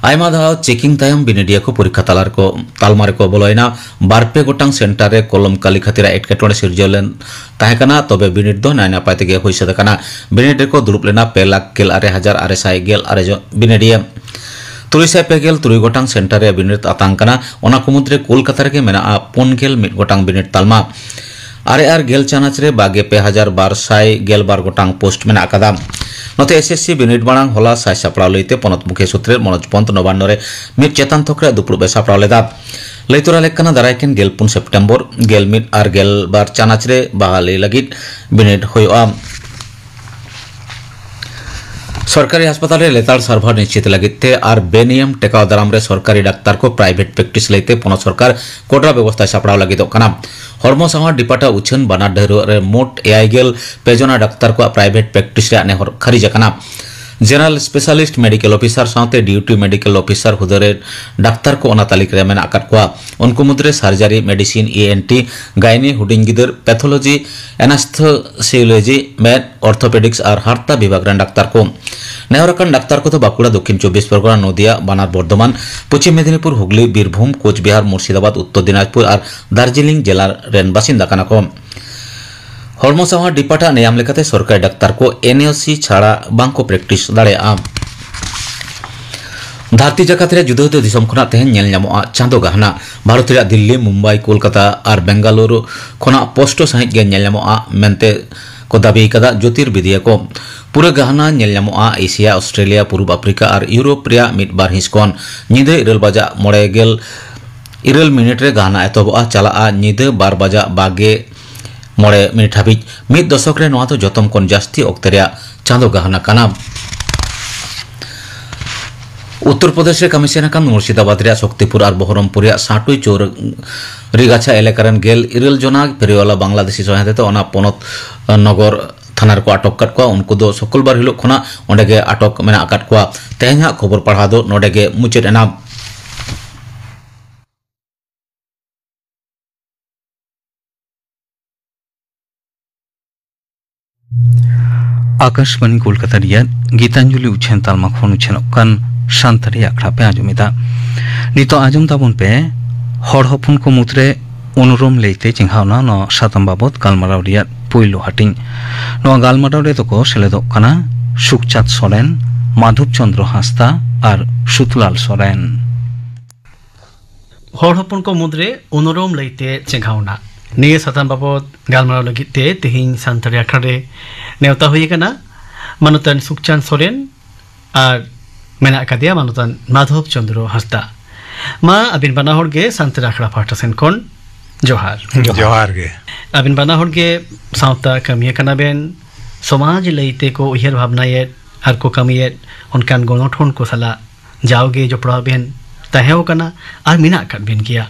ᱟᱭᱢᱟ ᱫᱷᱟᱣ ᱪᱮᱠᱤᱝ ᱛᱟᱭᱚᱢ ᱵᱤᱱᱤᱰᱤᱭᱟᱹ ᱠᱚ ᱯᱚᱨᱤᱠᱠᱷᱟ ᱛᱟᱞᱟ ᱨᱮᱠᱚ, ᱛᱟᱞᱢᱟ ᱨᱮᱠᱚ ᱵᱚᱞᱚᱭᱮᱱᱟ᱾ ᱵᱟᱨ ᱯᱮ ᱜᱚᱴᱟᱝ ᱥᱮᱱᱴᱟᱨ ᱨᱮ ᱠᱚᱞᱚᱢ ᱠᱟᱹᱞᱤ ᱠᱷᱟᱹᱛᱤᱨ ᱮᱴᱠᱮᱴᱚᱬᱮ ᱥᱤᱨᱡᱟᱹᱣ ᱞᱮᱱ ᱛᱟᱦᱮᱸ ᱠᱟᱱᱟ, ᱛᱚᱵᱮ ᱵᱤᱱᱤᱰ ᱫᱚ ᱱᱟᱭ ᱱᱟᱯᱟᱭ ᱛᱮᱜᱮ ᱦᱩᱭ ᱥᱟᱹᱛ ᱟᱠᱟᱱᱟ᱾ ᱵᱤᱱᱤᱰ ᱨᱮᱠᱚ ᱫᱩᱲᱩᱵ ᱞᱮᱱᱟ ᱯᱮ ᱞᱟᱠᱷ ᱜᱮᱞ ᱟᱨᱮ ᱦᱟᱡᱟᱨ ᱟᱨᱮ ᱥᱟᱭ ᱜᱮᱞ ᱟᱨᱮ ᱡᱚᱱ ᱵᱤᱱᱤᱰᱤᱭᱟᱹ᱾ ᱛᱩᱨᱩᱭ ᱥᱟᱭ ᱯᱮ ᱜᱮᱞ ᱛᱩᱨᱩᱭ ᱜᱚᱴᱟᱝ ᱥᱮᱱᱴᱟᱨ ᱨᱮ ᱵᱤᱱᱤᱰ ᱟᱛᱟᱝ ᱠᱟᱱᱟ᱾ ᱚᱱᱟ ᱠᱚ ᱢᱩᱫᱽᱨᱮ ᱠᱳᱞᱠᱟᱛᱟ ᱨᱮᱜᱮ ᱢᱮᱱᱟᱜᱼᱟ ᱯᱩᱱ ᱜᱮᱞ ᱢᱤᱫ ᱜᱚᱴᱟᱝ ᱵᱤᱱᱤᱰ ᱛᱟᱞᱢᱟ᱾ ᱟᱨᱮ ᱟᱨ ᱜᱮᱞ ᱪᱟᱱᱟᱪ ᱨᱮ ᱵᱟᱜᱮ ᱯᱮ ᱦᱟᱡᱟᱨ ᱵᱟᱨ ᱥᱟᱭ ᱜᱮᱞ ᱵᱟᱨ ᱜᱚᱴᱟᱝ ᱯᱳᱥᱴ ᱢᱮᱱᱟᱜ ᱟᱠᱟᱫᱟ᱾ ᱱᱚᱛᱮ ᱮᱥ ᱮᱥ ᱥᱤ ᱵᱤᱱᱤᱰ ᱢᱟᱲᱟᱝ ᱦᱚᱞᱟ ᱥᱟᱭ ᱥᱟᱯᱲᱟᱣ ᱞᱟᱹᱭᱛᱮ ᱯᱚᱱᱚᱛ ᱢᱩᱠᱷᱤᱭᱟᱹ ᱥᱩᱛᱨᱮᱫ ᱢᱚᱱᱳᱡᱽ ᱯᱚᱱᱛ ᱱᱚᱵᱟᱱᱱᱚ ᱨᱮ ᱢᱤᱫ ᱪᱮᱛᱟᱱ ᱛᱷᱚᱠ ᱨᱮ ᱫᱩᱯᱲᱩᱵ ᱮ ᱥᱟᱯᱲᱟᱣ ᱞᱮᱫᱟ᱾ ᱞᱟᱹᱭ ᱛᱚᱨᱟ ᱞᱮᱠ ᱠᱟᱱᱟ, ᱫᱟᱨᱟᱭ ᱠᱟᱱ ᱜᱮᱞ ᱯᱩᱱ ᱥᱮᱯᱴᱮᱢᱵᱚᱨ ᱜᱮᱞ ᱢᱤᱫ ᱟᱨ ᱜᱮᱞ ᱵᱟᱨ ᱪᱟᱱᱟᱪ ᱨᱮ ᱵᱟᱦᱟᱞᱤ ᱞᱟᱹᱜᱤᱫ ᱵᱤᱱᱤᱰ ᱦᱩᱭᱩᱜᱼᱟ᱾ ᱥᱚᱨᱠᱟᱨᱤ ᱦᱟᱥᱯᱟᱛᱟᱞ ᱨᱮ ᱞᱮᱛᱟᱲ ᱥᱟᱨᱵᱷᱟᱨ ᱱᱤᱥᱪᱤᱛ ᱞᱟᱹᱜᱤᱫ ᱛᱮ ᱟᱨ ᱵᱮᱱᱤᱭᱚᱢ ᱴᱮᱠᱟᱣ ᱫᱟᱨᱟᱢ ᱨᱮ ᱥᱚᱨᱠᱟᱨᱤ ᱰᱟᱠᱛᱟᱨ ᱠᱚ ᱯᱨᱟᱭᱵᱷᱮᱴ ᱯᱨᱮᱠᱴᱤᱥ ᱞᱟᱹᱭᱛᱮ ᱯᱚᱱᱚᱛ ᱥᱚᱨᱠᱟᱨ ᱠᱚᱰᱨᱟ ᱵᱮᱵᱚᱥᱛᱷᱟᱭ ᱥᱟᱯᱲᱟᱣ ᱞᱟᱹᱜᱤᱫᱚᱜ ᱠᱟᱱᱟ᱾ ᱦᱚᱲᱢᱚ ᱥᱟᱶᱟᱨ ᱰᱤᱯᱟᱨᱴ ᱟᱜ ᱩᱪᱷᱟᱹᱱ ᱵᱟᱱᱟᱨ ᱰᱷᱟᱹᱨᱣᱟᱹᱜ ᱨᱮ ᱢᱳᱴ ᱮᱭᱟᱭ ᱜᱮᱞ ᱯᱮ ᱡᱚᱱᱟ ᱰᱟᱠᱛᱟᱨ ᱠᱚᱣᱟᱜ ᱯᱨᱟᱭᱵᱷᱮᱴ ᱯᱨᱮᱠᱴᱤᱥ ᱨᱮᱭᱟᱜ ᱱᱮᱦᱚᱨ ᱠᱷᱟᱹᱨᱤᱡ ᱟᱠᱟᱱᱟ᱾ ᱡᱮᱱᱟᱨᱟᱞ ᱥᱯᱮᱥᱟᱞᱤᱥᱴ ᱢᱮᱰᱤᱠᱮᱞ ᱚᱯᱷᱤᱥᱟᱨ ᱥᱟᱶᱛᱮ ᱰᱤᱭᱩᱴᱤ ᱢᱮᱰᱤᱠᱮᱞ ᱚᱯᱷᱤᱥᱟᱨ ᱦᱩᱫᱟᱹ ᱨᱮ ᱰᱟᱠᱛᱟᱨ ᱠᱚ ᱚᱱᱟ ᱛᱟᱹᱞᱤᱠᱟ ᱨᱮ ᱢᱮᱱᱟᱜ ᱟᱠᱟᱫ ᱠᱚᱣᱟ᱾ ᱩᱱᱠᱩ ᱢᱩᱫᱽᱨᱮ ᱥᱟᱨᱡᱟᱨᱤ, ᱢᱮᱰᱤᱥᱤᱱ, ᱤ ᱮᱱ ᱴᱤ, ᱜᱟᱭᱱᱤ, ᱦᱩᱰᱤᱧ ᱜᱤᱫᱟᱹᱨ, ᱯᱮᱛᱷᱳᱞᱚᱡᱤ, ᱮᱱᱟᱥᱛᱷᱮᱥᱤᱭᱳᱞᱚᱡᱤ, ᱢᱮᱫ, ᱚᱨᱛᱷᱳᱯᱮᱰᱤᱠᱥ ᱟᱨ ᱦᱟᱨᱛᱟ ᱵᱤᱵᱷᱟᱜᱽ ᱨᱮᱱ ᱰᱟᱠᱛᱟᱨ ᱠᱚ᱾ ᱱᱮᱦᱚᱨ ᱟᱠᱟᱱ ᱰᱟᱠᱛᱟᱨ ᱠᱚᱫᱚ ᱵᱟᱸᱠᱩᱲᱟ, ᱫᱚᱠᱠᱷᱤᱱ ᱪᱚᱵᱵᱤᱥ ᱯᱚᱨᱜᱚᱱᱟ, ᱱᱚᱫᱤᱭᱟ, ᱵᱟᱱᱟᱨ ᱵᱚᱨᱫᱷᱚᱢᱟᱱ, ᱯᱚᱪᱷᱤᱢ ᱢᱮᱫᱤᱱᱤᱯᱩᱨ, ᱦᱩᱜᱽᱞᱤ, ᱵᱤᱨᱵᱷᱩᱢ, ᱠᱳᱪᱵᱤᱦᱟᱨ, ᱢᱩᱨᱥᱤᱫᱟᱵᱟᱫᱽ, ᱩᱛᱛᱚᱨ ᱫᱤᱱᱟᱡᱽᱯᱩᱨ ᱟᱨ ᱫᱟᱨᱡᱤᱞᱤᱝ ᱡᱮᱞᱟ ᱨᱮᱱ ᱵᱟᱥᱤᱱᱫᱟ ᱠᱟᱱᱟ ᱠᱚ᱾ ᱦᱚᱲᱢᱚ ᱥᱟᱶᱟᱨ ᱰᱤᱯᱟᱨᱴ ᱟᱜ ᱱᱮᱭᱟᱢ ᱞᱮᱠᱟᱛᱮ ᱥᱚᱨᱠᱟᱨᱤ ᱰᱟᱠᱛᱟᱨ ᱠᱚ ᱮᱱ ᱳ ᱥᱤ ᱪᱷᱟᱲᱟ ᱵᱟᱝ ᱠᱚ ᱯᱨᱮᱠᱴᱤᱥ ᱫᱟᱲᱮᱭᱟᱜᱼᱟ᱾ ᱫᱷᱟᱹᱨᱛᱤ ᱡᱟᱠᱟᱛ ᱨᱮ ᱡᱩᱫᱟᱹ ᱡᱩᱫᱟᱹ ᱫᱤᱥᱚᱢ ᱠᱷᱚᱱᱟᱜ ᱛᱮᱦᱮᱧ ᱧᱮᱞ ᱧᱟᱢᱚᱜᱼᱟ ᱪᱟᱸᱫᱚ ᱜᱟᱦᱱᱟ᱾ ᱵᱷᱟᱨᱚᱛ ᱨᱮᱭᱟᱜ ᱫᱤᱞᱞᱤ, ᱢᱩᱢᱵᱟᱭ, ᱠᱳᱞᱠᱟᱛᱟ ᱟᱨ ᱵᱮᱝᱜᱟᱞᱩᱨᱩ ᱠᱷᱚᱱᱟᱜ ᱯᱚᱥᱴᱚ ᱥᱟᱹᱦᱤᱡ ᱜᱮ ᱧᱮᱞ ᱧᱟᱢᱚᱜᱼᱟ ᱢᱮᱱᱛᱮ ᱠᱚ ᱫᱟᱹᱵᱤ ᱟᱠᱟᱫᱟ ᱡᱳᱛᱤᱨᱵᱤᱫᱤᱭᱟᱹ ᱠᱚ᱾ ᱯᱩᱨᱟᱹ ᱜᱟᱦᱱᱟ ᱧᱮᱞ ᱧᱟᱢᱚᱜᱼᱟ ᱮᱥᱤᱭᱟ, ᱚᱥᱴᱨᱮᱞᱤᱭᱟ, ᱯᱩᱨᱩᱵ ᱟᱯᱷᱨᱤᱠᱟ ᱟᱨ ᱤᱭᱩᱨᱳᱯ ᱨᱮᱭᱟᱜ ᱢᱤᱫ ᱵᱟᱨ ᱦᱤᱸᱥ ᱠᱷᱚᱱ᱾ ᱧᱤᱫᱟᱹ ᱤᱨᱟᱹᱞ ᱵᱟᱡᱟᱜ ᱢᱚᱬᱮ ᱜᱮᱞ ᱤᱨᱟᱹᱞ ᱢᱤᱱᱤᱴ ᱨᱮ ᱜᱟᱦᱱᱟ ᱮᱛᱚᱦᱚᱵᱚᱜᱼᱟ, ᱪᱟᱞᱟᱜᱼᱟ ᱧᱤᱫᱟᱹ ᱵᱟᱨ ᱵᱟᱡᱟᱜ ᱵᱟᱜᱮ ᱢᱚᱬᱮ ᱢᱤᱱᱤᱴ ᱦᱟᱹᱵᱤᱡ᱾ ᱢᱤᱫ ᱫᱚᱥᱚᱠ ᱨᱮ ᱱᱚᱣᱟ ᱫᱚ ᱡᱚᱛᱚᱢ ᱠᱷᱚᱱ ᱡᱟᱹᱥᱛᱤ ᱚᱠᱛᱮ ᱨᱮᱭᱟᱜ ᱪᱟᱸᱫᱚ ᱜᱟᱦᱱᱟ ᱠᱟᱱᱟ᱾ ᱩᱛᱛᱚᱨ ᱯᱨᱚᱫᱮᱥ ᱨᱮ ᱠᱟᱹᱢᱤ ᱥᱮᱱ ᱟᱠᱟᱱ ᱢᱩᱨᱥᱤᱫᱟᱵᱟᱫᱽ ᱨᱮᱭᱟᱜ ᱥᱚᱠᱛᱤᱯᱩᱨ ᱟᱨ ᱵᱚᱦᱚᱨᱚᱢᱯᱩᱨ ᱨᱮᱭᱟᱜ ᱥᱟᱸᱴᱩᱭ ᱪᱳᱨ ᱨᱤᱜᱟᱪᱷᱟ ᱮᱞᱟᱠᱟ ᱨᱮᱱ ᱜᱮᱞ ᱤᱨᱟᱹᱞ ᱡᱚᱱᱟ ᱯᱷᱮᱨᱤᱣᱟᱞᱟ ᱵᱟᱝᱞᱟᱫᱮᱥᱤ ᱥᱚᱦᱮᱫ ᱛᱮ ᱚᱱᱟ ᱯᱚᱱᱚᱛ ᱱᱚᱜᱚᱨ ᱛᱷᱟᱱᱟ ᱨᱮᱠᱚ ᱟᱴᱚᱠ ᱟᱠᱟᱫ ᱠᱚᱣᱟ᱾ ᱩᱱᱠᱩ ᱫᱚ ᱥᱩᱠᱩᱞᱵᱟᱨ ᱦᱤᱞᱳᱜ ᱠᱷᱚᱱᱟᱜ ᱚᱸᱰᱮ ᱜᱮ ᱟᱴᱚᱠ ᱢᱮᱱᱟᱜ ᱟᱠᱟᱫ ᱠᱚᱣᱟ᱾ ᱛᱮᱦᱮᱧᱟᱜ ᱠᱷᱚᱵᱚᱨ ᱯᱟᱲᱦᱟᱣ ᱫᱚ ᱱᱚᱰᱮ ᱜᱮ ᱢᱩᱪᱟᱹᱫ ᱮᱱᱟ᱾ ᱟᱠᱟᱥᱵᱟᱱᱤ ᱠᱳᱞᱠᱟᱛᱟ ᱨᱮᱭᱟᱜ ᱜᱤᱛᱟᱧᱡᱚᱞᱤ ᱩᱪᱷᱟᱹᱱ ᱛᱟᱞᱢᱟ ᱠᱷᱚᱱ ᱩᱪᱷᱟᱹᱱᱚᱜ ᱠᱟᱱ ᱥᱟᱱᱛᱟᱲᱤ ᱟᱠᱷᱲᱟ ᱯᱮ ᱟᱸᱡᱚᱢ ᱮᱫᱟ᱾ ᱱᱤᱛᱚᱜ ᱟᱸᱡᱚᱢ ᱛᱟᱵᱚᱱ ᱯᱮ, ᱦᱚᱲ ᱦᱚᱯᱚᱱ ᱠᱚ ᱢᱩᱫᱽᱨᱮ ᱩᱱᱩᱨᱩᱢ ᱞᱟᱹᱭᱛᱮ ᱪᱮᱸᱜᱷᱟᱣᱱᱟ ᱱᱚᱣᱟ ᱥᱟᱛᱟᱢ ᱵᱟᱵᱚᱛ ᱜᱟᱞᱢᱟᱨᱟᱣ ᱨᱮᱭᱟᱜ ᱯᱩᱭᱞᱩ ᱦᱟᱹᱴᱤᱧ᱾ ᱱᱚᱣᱟ ᱜᱟᱞᱢᱟᱨᱟᱣ ᱨᱮ ᱫᱚᱠᱚ ᱥᱮᱞᱮᱫᱚᱜ ᱠᱟᱱᱟ ᱥᱩᱠᱪᱟᱸᱫᱽ ᱥᱚᱨᱮᱱ, ᱢᱟᱫᱷᱚᱵ ᱪᱚᱸᱫᱽᱨᱚ ᱦᱟᱸᱥᱫᱟ ᱟᱨ ᱥᱩᱛᱞᱟᱞ ᱥᱚᱨᱮᱱ᱾ ᱦᱚᱲ ᱦᱚᱯᱚᱱ ᱠᱚ ᱢᱩᱫᱽᱨᱮ ᱩᱱᱩᱨᱩᱢ ᱞᱟᱹᱭᱛᱮ ᱪᱮᱸᱜᱷᱟᱣᱱᱟ᱾ ᱱᱤᱭᱟᱹ ᱥᱟᱛᱟᱢ ᱵᱟᱵᱚᱛ ᱜᱟᱞᱢᱟᱨᱟᱣ ᱞᱟᱹᱜᱤᱫ ᱛᱮ ᱛᱮᱦᱮᱧ ᱥᱟᱱᱛᱟᱲᱤ ᱟᱠᱷᱲᱟ ᱨᱮ ᱱᱮᱣᱛᱟ ᱦᱩᱭ ᱟᱠᱟᱱᱟ ᱢᱟᱱᱚᱛᱟᱱ ᱥᱩᱠᱪᱟᱸᱫᱽ ᱥᱚᱨᱮᱱ ᱟᱨ ᱢᱮᱱᱟᱜ ᱟᱠᱟᱫᱮᱭᱟ ᱢᱟᱱᱚᱛᱟᱱ ᱢᱟᱫᱷᱚᱵ ᱪᱚᱸᱫᱽᱨᱚ ᱦᱟᱸᱥᱫᱟ᱾ ᱢᱟ ᱟᱹᱵᱤᱱ ᱵᱟᱱᱟ ᱦᱚᱲ ᱜᱮ ᱥᱟᱱᱛᱟᱲᱤ ᱟᱠᱷᱲᱟ ᱯᱟᱦᱴᱟ ᱥᱮᱱ ᱠᱷᱚᱱ ᱡᱚᱦᱟᱨ᱾ ᱡᱚᱦᱟᱨ᱾ ᱡᱚᱦᱟᱨ ᱜᱮ᱾ ᱟᱹᱵᱤᱱ ᱵᱟᱱᱟ ᱦᱚᱲ ᱜᱮ ᱥᱟᱶᱛᱟ ᱠᱟᱹᱢᱤᱭᱟᱹ ᱠᱟᱱᱟ ᱵᱮᱱ, ᱥᱚᱢᱟᱡᱽ ᱞᱟᱹᱭ ᱛᱮᱠᱚ ᱩᱭᱦᱟᱹᱨ ᱵᱷᱟᱵᱽᱱᱟᱭᱮᱫ ᱟᱨ ᱠᱚ ᱠᱟᱹᱢᱤᱭᱮᱫ ᱚᱱᱠᱟᱱ ᱜᱚᱱᱚᱴᱷᱚᱱ ᱠᱚ ᱥᱟᱞᱟᱜ ᱡᱟᱣᱜᱮ ᱡᱚᱯᱲᱟᱣ ᱵᱮᱱ ᱛᱟᱦᱮᱸ ᱠᱟᱱᱟ ᱟᱨ ᱢᱮᱱᱟᱜ ᱟᱠᱟᱫ ᱵᱮᱱ ᱜᱮᱭᱟ᱾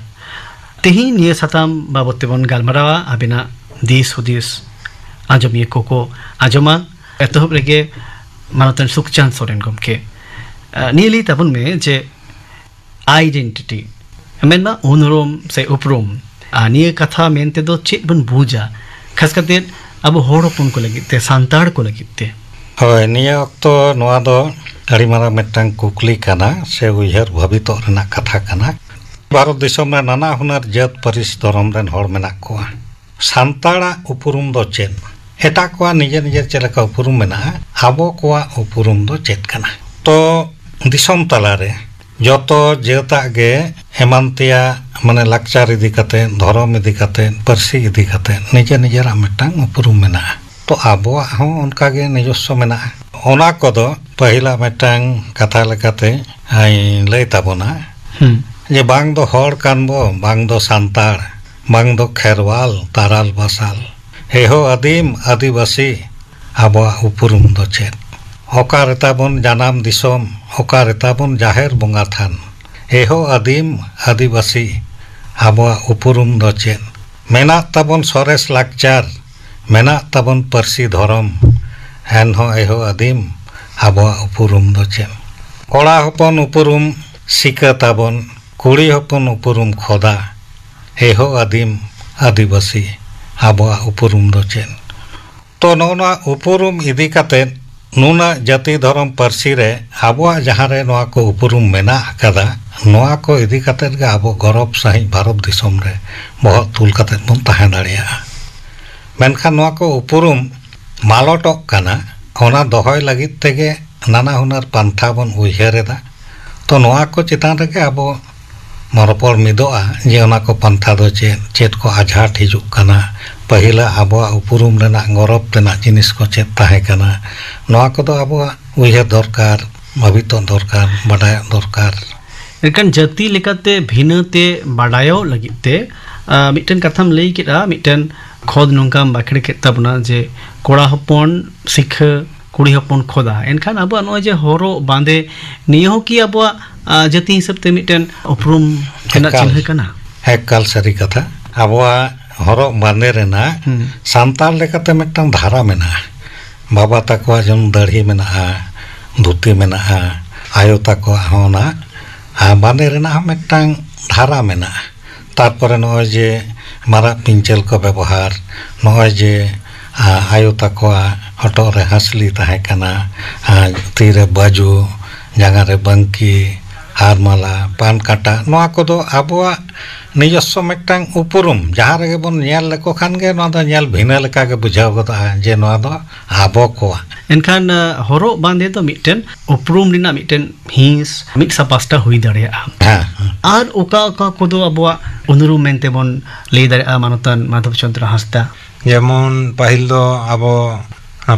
ᱛᱮᱦᱮᱧ ᱱᱤᱭᱟᱹ ᱥᱟᱛᱟᱢ ᱵᱟᱵᱚᱛ ᱛᱮᱵᱚᱱ ᱜᱟᱞᱢᱟᱨᱟᱣᱟ, ᱟᱵᱤᱱᱟᱜ ᱫᱤᱥ ᱦᱩᱫᱤᱥ ᱟᱸᱡᱚᱢᱤᱭᱟᱹ ᱠᱚᱠᱚ ᱟᱸᱡᱚᱢᱟ᱾ ᱮᱛᱚᱦᱚᱵ ᱨᱮᱜᱮ ᱢᱟᱱᱚᱛᱟᱱ ᱥᱩᱠᱪᱟᱸᱫᱽ ᱥᱚᱨᱮᱱ ᱜᱚᱢᱠᱮ, ᱟᱸ, ᱱᱤᱭᱟᱹ ᱞᱟᱹᱭ ᱛᱟᱵᱚᱱ ᱢᱮ ᱡᱮ ᱟᱭᱰᱮᱱᱴᱤᱴᱤ, ᱢᱮᱱᱢᱟ ᱩᱱᱩᱨᱩᱢ ᱥᱮ ᱩᱯᱨᱩᱢ, ᱟᱨ ᱱᱤᱭᱟᱹ ᱠᱟᱛᱷᱟ ᱢᱮᱱ ᱛᱮᱫᱚ ᱪᱮᱫ ᱵᱚᱱ ᱵᱩᱡᱟ, ᱠᱷᱟᱥ ᱠᱟᱛᱮ ᱟᱵᱚ ᱦᱚᱲ ᱦᱚᱯᱚᱱ ᱠᱚ ᱞᱟᱹᱜᱤᱫ ᱛᱮ, ᱥᱟᱱᱛᱟᱲ ᱠᱚ ᱞᱟᱹᱜᱤᱫ ᱛᱮ? ᱦᱳᱭ, ᱱᱤᱭᱟᱹ ᱚᱠᱛᱚ ᱱᱚᱣᱟ ᱫᱚ ᱟᱹᱰᱤ ᱢᱟᱨᱟᱝ ᱢᱤᱫᱴᱟᱝ ᱠᱩᱠᱞᱤ ᱠᱟᱱᱟ ᱥᱮ ᱩᱭᱦᱟᱹᱨ ᱵᱷᱟᱵᱤᱛᱚᱜ ᱨᱮᱱᱟᱜ ᱠᱟᱛᱷᱟ ᱠᱟᱱᱟ᱾ ᱵᱷᱟᱨᱚᱛ ᱫᱤᱥᱚᱢ ᱨᱮ ᱱᱟᱱᱟ ᱦᱩᱱᱟᱹᱨ ᱡᱟᱹᱛ, ᱯᱟᱹᱨᱤᱥ, ᱫᱷᱚᱨᱚᱢ ᱨᱮᱱ ᱦᱚᱲ ᱢᱮᱱᱟᱜ ᱠᱚᱣᱟ᱾ ᱥᱟᱱᱛᱟᱲᱟᱜ ᱩᱯᱨᱩᱢ ᱫᱚ ᱪᱮᱫ? ᱮᱴᱟᱜ ᱠᱚᱣᱟᱜ ᱱᱤᱡᱮᱨ ᱱᱤᱡᱮᱨ ᱪᱮᱫ ᱞᱮᱠᱟ ᱩᱯᱨᱩᱢ ᱢᱮᱱᱟᱜᱼᱟ, ᱟᱵᱚ ᱠᱚᱣᱟᱜ ᱩᱯᱨᱩᱢ ᱫᱚ ᱪᱮᱫ ᱠᱟᱱᱟ? ᱛᱚ, ᱫᱤᱥᱚᱢ ᱛᱟᱞᱟᱨᱮ ᱡᱚᱛᱚ ᱡᱟᱹᱛᱟᱜ ᱜᱮ ᱮᱢᱟᱱ ᱛᱮᱭᱟᱜ, ᱢᱟᱱᱮ, ᱞᱟᱠᱪᱟᱨ ᱤᱫᱤ ᱠᱟᱛᱮ, ᱫᱷᱚᱨᱚᱢ ᱤᱫᱤ ᱠᱟᱛᱮ, ᱯᱟᱹᱨᱥᱤ ᱤᱫᱤ ᱠᱟᱛᱮ ᱱᱤᱡᱮᱨ ᱱᱤᱡᱮᱨᱟᱜ ᱢᱤᱫᱴᱟᱝ ᱩᱯᱨᱩᱢ ᱢᱮᱱᱟᱜᱼᱟ᱾ ᱛᱚ, ᱟᱵᱚᱣᱟᱜ ᱦᱚᱸ ᱚᱱᱠᱟ ᱜᱮ ᱱᱤᱡᱚᱥᱥᱚ ᱢᱮᱱᱟᱜᱼᱟ᱾ ᱚᱱᱟ ᱠᱚᱫᱚ ᱯᱟᱹᱦᱤᱞᱟᱜ ᱢᱤᱫᱴᱟᱝ ᱠᱟᱛᱷᱟ ᱞᱮᱠᱟᱛᱮ ᱟᱭ ᱞᱟᱹᱭ ᱛᱟᱵᱚᱱᱟ, ᱦᱩᱸ᱾ ᱡᱮ ᱵᱟᱝ ᱫᱚ ᱦᱚᱲ ᱠᱟᱱ ᱵᱚ, ᱵᱟᱝ ᱫᱚ ᱥᱟᱱᱛᱟᱲ, ᱵᱟᱝ ᱫᱚ ᱠᱷᱮᱨᱣᱟᱞ, ᱛᱟᱨᱟᱞ ᱵᱟᱥᱟᱞ, ᱮᱦᱳ ᱟᱹᱫᱤᱢ ᱟᱹᱫᱤᱵᱟᱹᱥᱤ, ᱟᱵᱚᱣᱟᱜ ᱩᱯᱨᱩᱢ ᱫᱚ ᱪᱮᱫ? ᱚᱠᱟ ᱨᱮᱛᱟᱵᱚᱱ ᱡᱟᱱᱟᱢ ᱫᱤᱥᱚᱢ, ᱚᱠᱟ ᱨᱮᱛᱟᱵᱚᱱ ᱡᱟᱦᱮᱨ ᱵᱚᱸᱜᱟ ᱛᱷᱟᱱ? ᱮᱦᱳ ᱟᱹᱫᱤᱢ ᱟᱹᱫᱤᱵᱟᱹᱥᱤ, ᱟᱵᱚᱣᱟᱜ ᱩᱯᱨᱩᱢ ᱫᱚ ᱪᱮᱫ? ᱢᱮᱱᱟᱜ ᱛᱟᱵᱚᱱ ᱥᱚᱨᱮᱥ ᱞᱟᱠᱪᱟᱨ, ᱢᱮᱱᱟᱜ ᱛᱟᱵᱚᱱ ᱯᱟᱹᱨᱥᱤ ᱫᱷᱚᱨᱚᱢ, ᱮᱱᱦᱚᱸ ᱮᱦᱳ ᱟᱹᱫᱤᱢ, ᱟᱵᱚᱣᱟᱜ ᱩᱯᱨᱩᱢ ᱫᱚ ᱪᱮᱫ? ᱠᱚᱲᱟ ᱦᱚᱯᱚᱱ ᱩᱯᱨᱩᱢ ᱥᱤᱠᱟᱹ ᱛᱟᱵᱚᱱ, ᱠᱩᱲᱤ ᱦᱚᱯᱚᱱ ᱩᱯᱨᱩᱢ ᱠᱷᱚᱫᱟ, ᱮᱦᱳ ᱟᱹᱫᱤᱢ ᱟᱹᱫᱤᱵᱟᱹᱥᱤ, ᱟᱵᱚᱣᱟᱜ ᱩᱯᱨᱩᱢ ᱫᱚ ᱪᱮᱫ? ᱛᱚ, ᱱᱚᱜᱼᱚ ᱱᱚᱣᱟ ᱩᱯᱨᱩᱢ ᱤᱫᱤ ᱠᱟᱛᱮᱫ ᱱᱩᱱᱟᱹᱜ ᱡᱟᱹᱛᱤ ᱫᱷᱚᱨᱚᱢ ᱯᱟᱹᱨᱥᱤ ᱨᱮ ᱟᱵᱚᱣᱟᱜ ᱡᱟᱦᱟᱸ ᱨᱮ ᱱᱚᱣᱟ ᱠᱚ ᱩᱯᱨᱩᱢ ᱢᱮᱱᱟᱜ ᱟᱠᱟᱫᱟ, ᱱᱚᱣᱟ ᱠᱚ ᱤᱫᱤ ᱠᱟᱛᱮᱫ ᱜᱮ ᱟᱵᱚ ᱜᱚᱨᱚᱵᱽ ᱥᱟᱺᱦᱤᱡ ᱵᱷᱟᱨᱚᱛ ᱫᱤᱥᱚᱢ ᱨᱮ ᱵᱚᱦᱚᱜ ᱛᱩᱞ ᱠᱟᱛᱮᱫ ᱵᱚᱱ ᱛᱟᱦᱮᱸ ᱫᱟᱲᱮᱭᱟᱜᱼᱟ᱾ ᱢᱮᱱᱠᱷᱟᱱ ᱱᱚᱣᱟ ᱠᱚ ᱩᱯᱨᱩᱢ ᱢᱟᱞᱚᱴᱚᱜ ᱠᱟᱱᱟ, ᱚᱱᱟ ᱫᱚᱦᱚᱭ ᱞᱟᱹᱜᱤᱫ ᱛᱮᱜᱮ ᱱᱟᱱᱟ ᱦᱩᱱᱟᱹᱨ ᱯᱟᱱᱛᱷᱟ ᱵᱚᱱ ᱩᱭᱦᱟᱹᱨ ᱮᱫᱟ᱾ ᱛᱚ, ᱱᱚᱣᱟ ᱠᱚ ᱪᱮᱛᱟᱱ ᱨᱮᱜᱮ ᱟᱵᱚ ᱨᱚᱯᱚᱲ ᱢᱤᱫᱚᱜᱼᱟ ᱡᱮ ᱚᱱᱟ ᱠᱚ ᱯᱟᱱᱛᱷᱟ ᱫᱚ ᱪᱮᱫ, ᱪᱮᱫ ᱠᱚ ᱟᱡᱷᱟᱴ ᱦᱤᱡᱩᱜ ᱠᱟᱱᱟ, ᱯᱟᱹᱦᱤᱞᱟᱜ ᱟᱵᱚᱣᱟᱜ ᱩᱯᱨᱩᱢ ᱨᱮᱱᱟᱜ ᱜᱚᱨᱚᱵᱽ ᱨᱮᱱᱟᱜ ᱡᱤᱱᱤᱥ ᱠᱚ ᱪᱮᱫ ᱛᱟᱦᱮᱸ ᱠᱟᱱᱟ, ᱱᱚᱣᱟ ᱠᱚᱫᱚ ᱟᱵᱚᱣᱟᱜ ᱩᱭᱦᱟᱹᱨ ᱫᱚᱨᱠᱟᱨ, ᱵᱷᱟᱵᱤᱛᱚᱜ ᱫᱚᱨᱠᱟᱨ, ᱵᱟᱰᱟᱭᱚᱜ ᱫᱚᱨᱠᱟᱨ᱾ ᱮᱱᱠᱷᱟᱱ ᱡᱟᱹᱛᱤ ᱞᱮᱠᱟᱛᱮ ᱵᱷᱤᱱᱟᱹ ᱛᱮ ᱵᱟᱰᱟᱭᱚᱜ ᱞᱟᱹᱜᱤᱫ ᱛᱮ, ᱟ, ᱢᱤᱫᱴᱮᱱ ᱠᱟᱛᱷᱟᱢ ᱞᱟᱹᱭ ᱠᱮᱫᱼᱟ, ᱢᱤᱫᱴᱮᱱ ᱠᱷᱚᱫ ᱱᱚᱝᱠᱟᱢ ᱵᱟᱠᱷᱮᱲ ᱠᱮᱫ ᱛᱟᱵᱚᱱᱟ ᱡᱮ ᱠᱚᱲᱟ ᱦᱚᱯᱚᱱ ᱥᱤᱠᱷᱟᱹ, ᱠᱩᱲᱤ ᱦᱚᱯᱚᱱ ᱠᱷᱚᱫᱟ᱾ ᱮᱱᱠᱷᱟᱱ ᱟᱵᱚᱣᱟᱜ ᱱᱚᱜᱼᱚᱭ ᱡᱮ ᱦᱚᱨᱚᱜ ᱵᱟᱸᱫᱮ, ᱱᱤᱭᱟᱹ ᱦᱚᱸ ᱠᱤ ᱟᱵᱚᱣᱟᱜ, ᱟ, ᱡᱟᱹᱛᱤ ᱦᱤᱥᱟᱹᱵ ᱛᱮ ᱢᱤᱫᱴᱮᱱ ᱩᱯᱨᱩᱢ ᱨᱮᱱᱟᱜ ᱮᱠᱟᱞ᱾ ᱪᱤᱱᱦᱟᱹ ᱠᱟᱱᱟ? ᱮᱠᱟᱞ ᱥᱟᱹᱨᱤ ᱠᱟᱛᱷᱟ᱾ ᱟᱵᱚᱣᱟᱜ ᱦᱚᱨᱚᱜ ᱵᱟᱸᱫᱮ ᱨᱮᱱᱟᱜ ᱦᱩᱸ᱾ ᱥᱟᱱᱛᱟᱲ ᱞᱮᱠᱟᱛᱮ ᱢᱤᱫᱴᱟᱝ ᱫᱷᱟᱨᱟ ᱢᱮᱱᱟᱜᱼᱟ᱾ ᱵᱟᱵᱟ ᱛᱟᱠᱚᱣᱟᱜ ᱡᱮᱢᱚᱱ ᱫᱟᱹᱲᱦᱤ ᱢᱮᱱᱟᱜᱼᱟ, ᱫᱷᱩᱛᱤ ᱢᱮᱱᱟᱜᱼᱟ, ᱟᱭᱳ ᱛᱟᱠᱚᱣᱟᱜ ᱦᱚᱸ ᱚᱱᱟ, ᱟᱨ ᱵᱟᱸᱫᱮ ᱨᱮᱱᱟᱜ ᱦᱚᱸ ᱢᱤᱫᱴᱟᱝ ᱫᱷᱟᱨᱟ ᱢᱮᱱᱟᱜᱼᱟ᱾ ᱛᱟᱨᱯᱚᱨᱮ ᱱᱚᱜᱼᱚᱭ ᱡᱮ ᱢᱟᱨᱟᱜ ᱯᱤᱧᱪᱟᱹᱨ ᱠᱚ ᱵᱮᱵᱚᱦᱟᱨ, ᱱᱚᱜᱼᱚᱭ ᱡᱮ, ᱟ, ᱟᱭᱳ ᱛᱟᱠᱚᱣᱟᱜ ᱦᱚᱴᱚᱜ ᱨᱮ ᱦᱟᱸᱥᱞᱤ ᱛᱟᱦᱮᱸ ᱠᱟᱱᱟ, ᱟ, ᱛᱤᱨᱮ ᱵᱟᱹᱡᱩ, ᱡᱟᱸᱜᱟ ᱨᱮ ᱵᱟᱝᱠᱤ, ᱦᱟᱨ ᱢᱟᱞᱟ, ᱯᱟᱱ ᱠᱟᱴᱟ, ᱱᱚᱣᱟ ᱠᱚᱫᱚ ᱟᱵᱚᱣᱟᱜ ᱱᱤᱡᱚᱥᱥᱚ ᱢᱤᱫᱴᱟᱝ ᱩᱯᱨᱩᱢ᱾ ᱡᱟᱦᱟᱸ ᱨᱮᱜᱮ ᱵᱚᱱ ᱧᱮᱞ ᱞᱮᱠᱚ ᱠᱷᱟᱱ ᱜᱮ ᱱᱚᱣᱟ ᱫᱚ ᱧᱮᱞ ᱵᱷᱤᱱᱟᱹ ᱞᱮᱠᱟ ᱜᱮ ᱵᱩᱡᱷᱟᱹᱣ ᱜᱚᱫᱚᱜᱼᱟ ᱡᱮ ᱱᱚᱣᱟ ᱫᱚ ᱟᱵᱚ ᱠᱚᱣᱟᱜ᱾ ᱮᱱᱠᱷᱟᱱ, ᱟ, ᱦᱚᱨᱚᱜ ᱵᱟᱸᱫᱮ ᱫᱚ ᱢᱤᱫᱴᱮᱱ ᱩᱯᱨᱩᱢ ᱨᱮᱱᱟᱜ ᱢᱤᱫᱴᱮᱱ ᱦᱤᱸᱥ, ᱢᱤᱫ ᱥᱟ ᱯᱟᱥᱴᱟ ᱦᱩᱭ ᱫᱟᱲᱮᱭᱟᱜᱼᱟ᱾ ᱦᱮᱸ, ᱦᱮᱸ᱾ ᱟᱨ ᱚᱠᱟ ᱚᱠᱟ ᱠᱚᱫᱚ ᱟᱵᱚᱣᱟᱜ ᱩᱱᱩᱨᱩᱢ ᱢᱮᱱᱛᱮ ᱵᱚᱱ ᱞᱟᱹᱭ ᱫᱟᱲᱮᱭᱟᱜᱼᱟ, ᱢᱟᱱᱚᱛᱟᱱ ᱢᱟᱫᱷᱚᱵ ᱪᱚᱸᱫᱽᱨᱚ ᱦᱟᱸᱥᱫᱟ? ᱡᱮᱢᱚᱱ ᱯᱟᱹᱦᱤᱞ ᱫᱚ ᱟᱵᱚ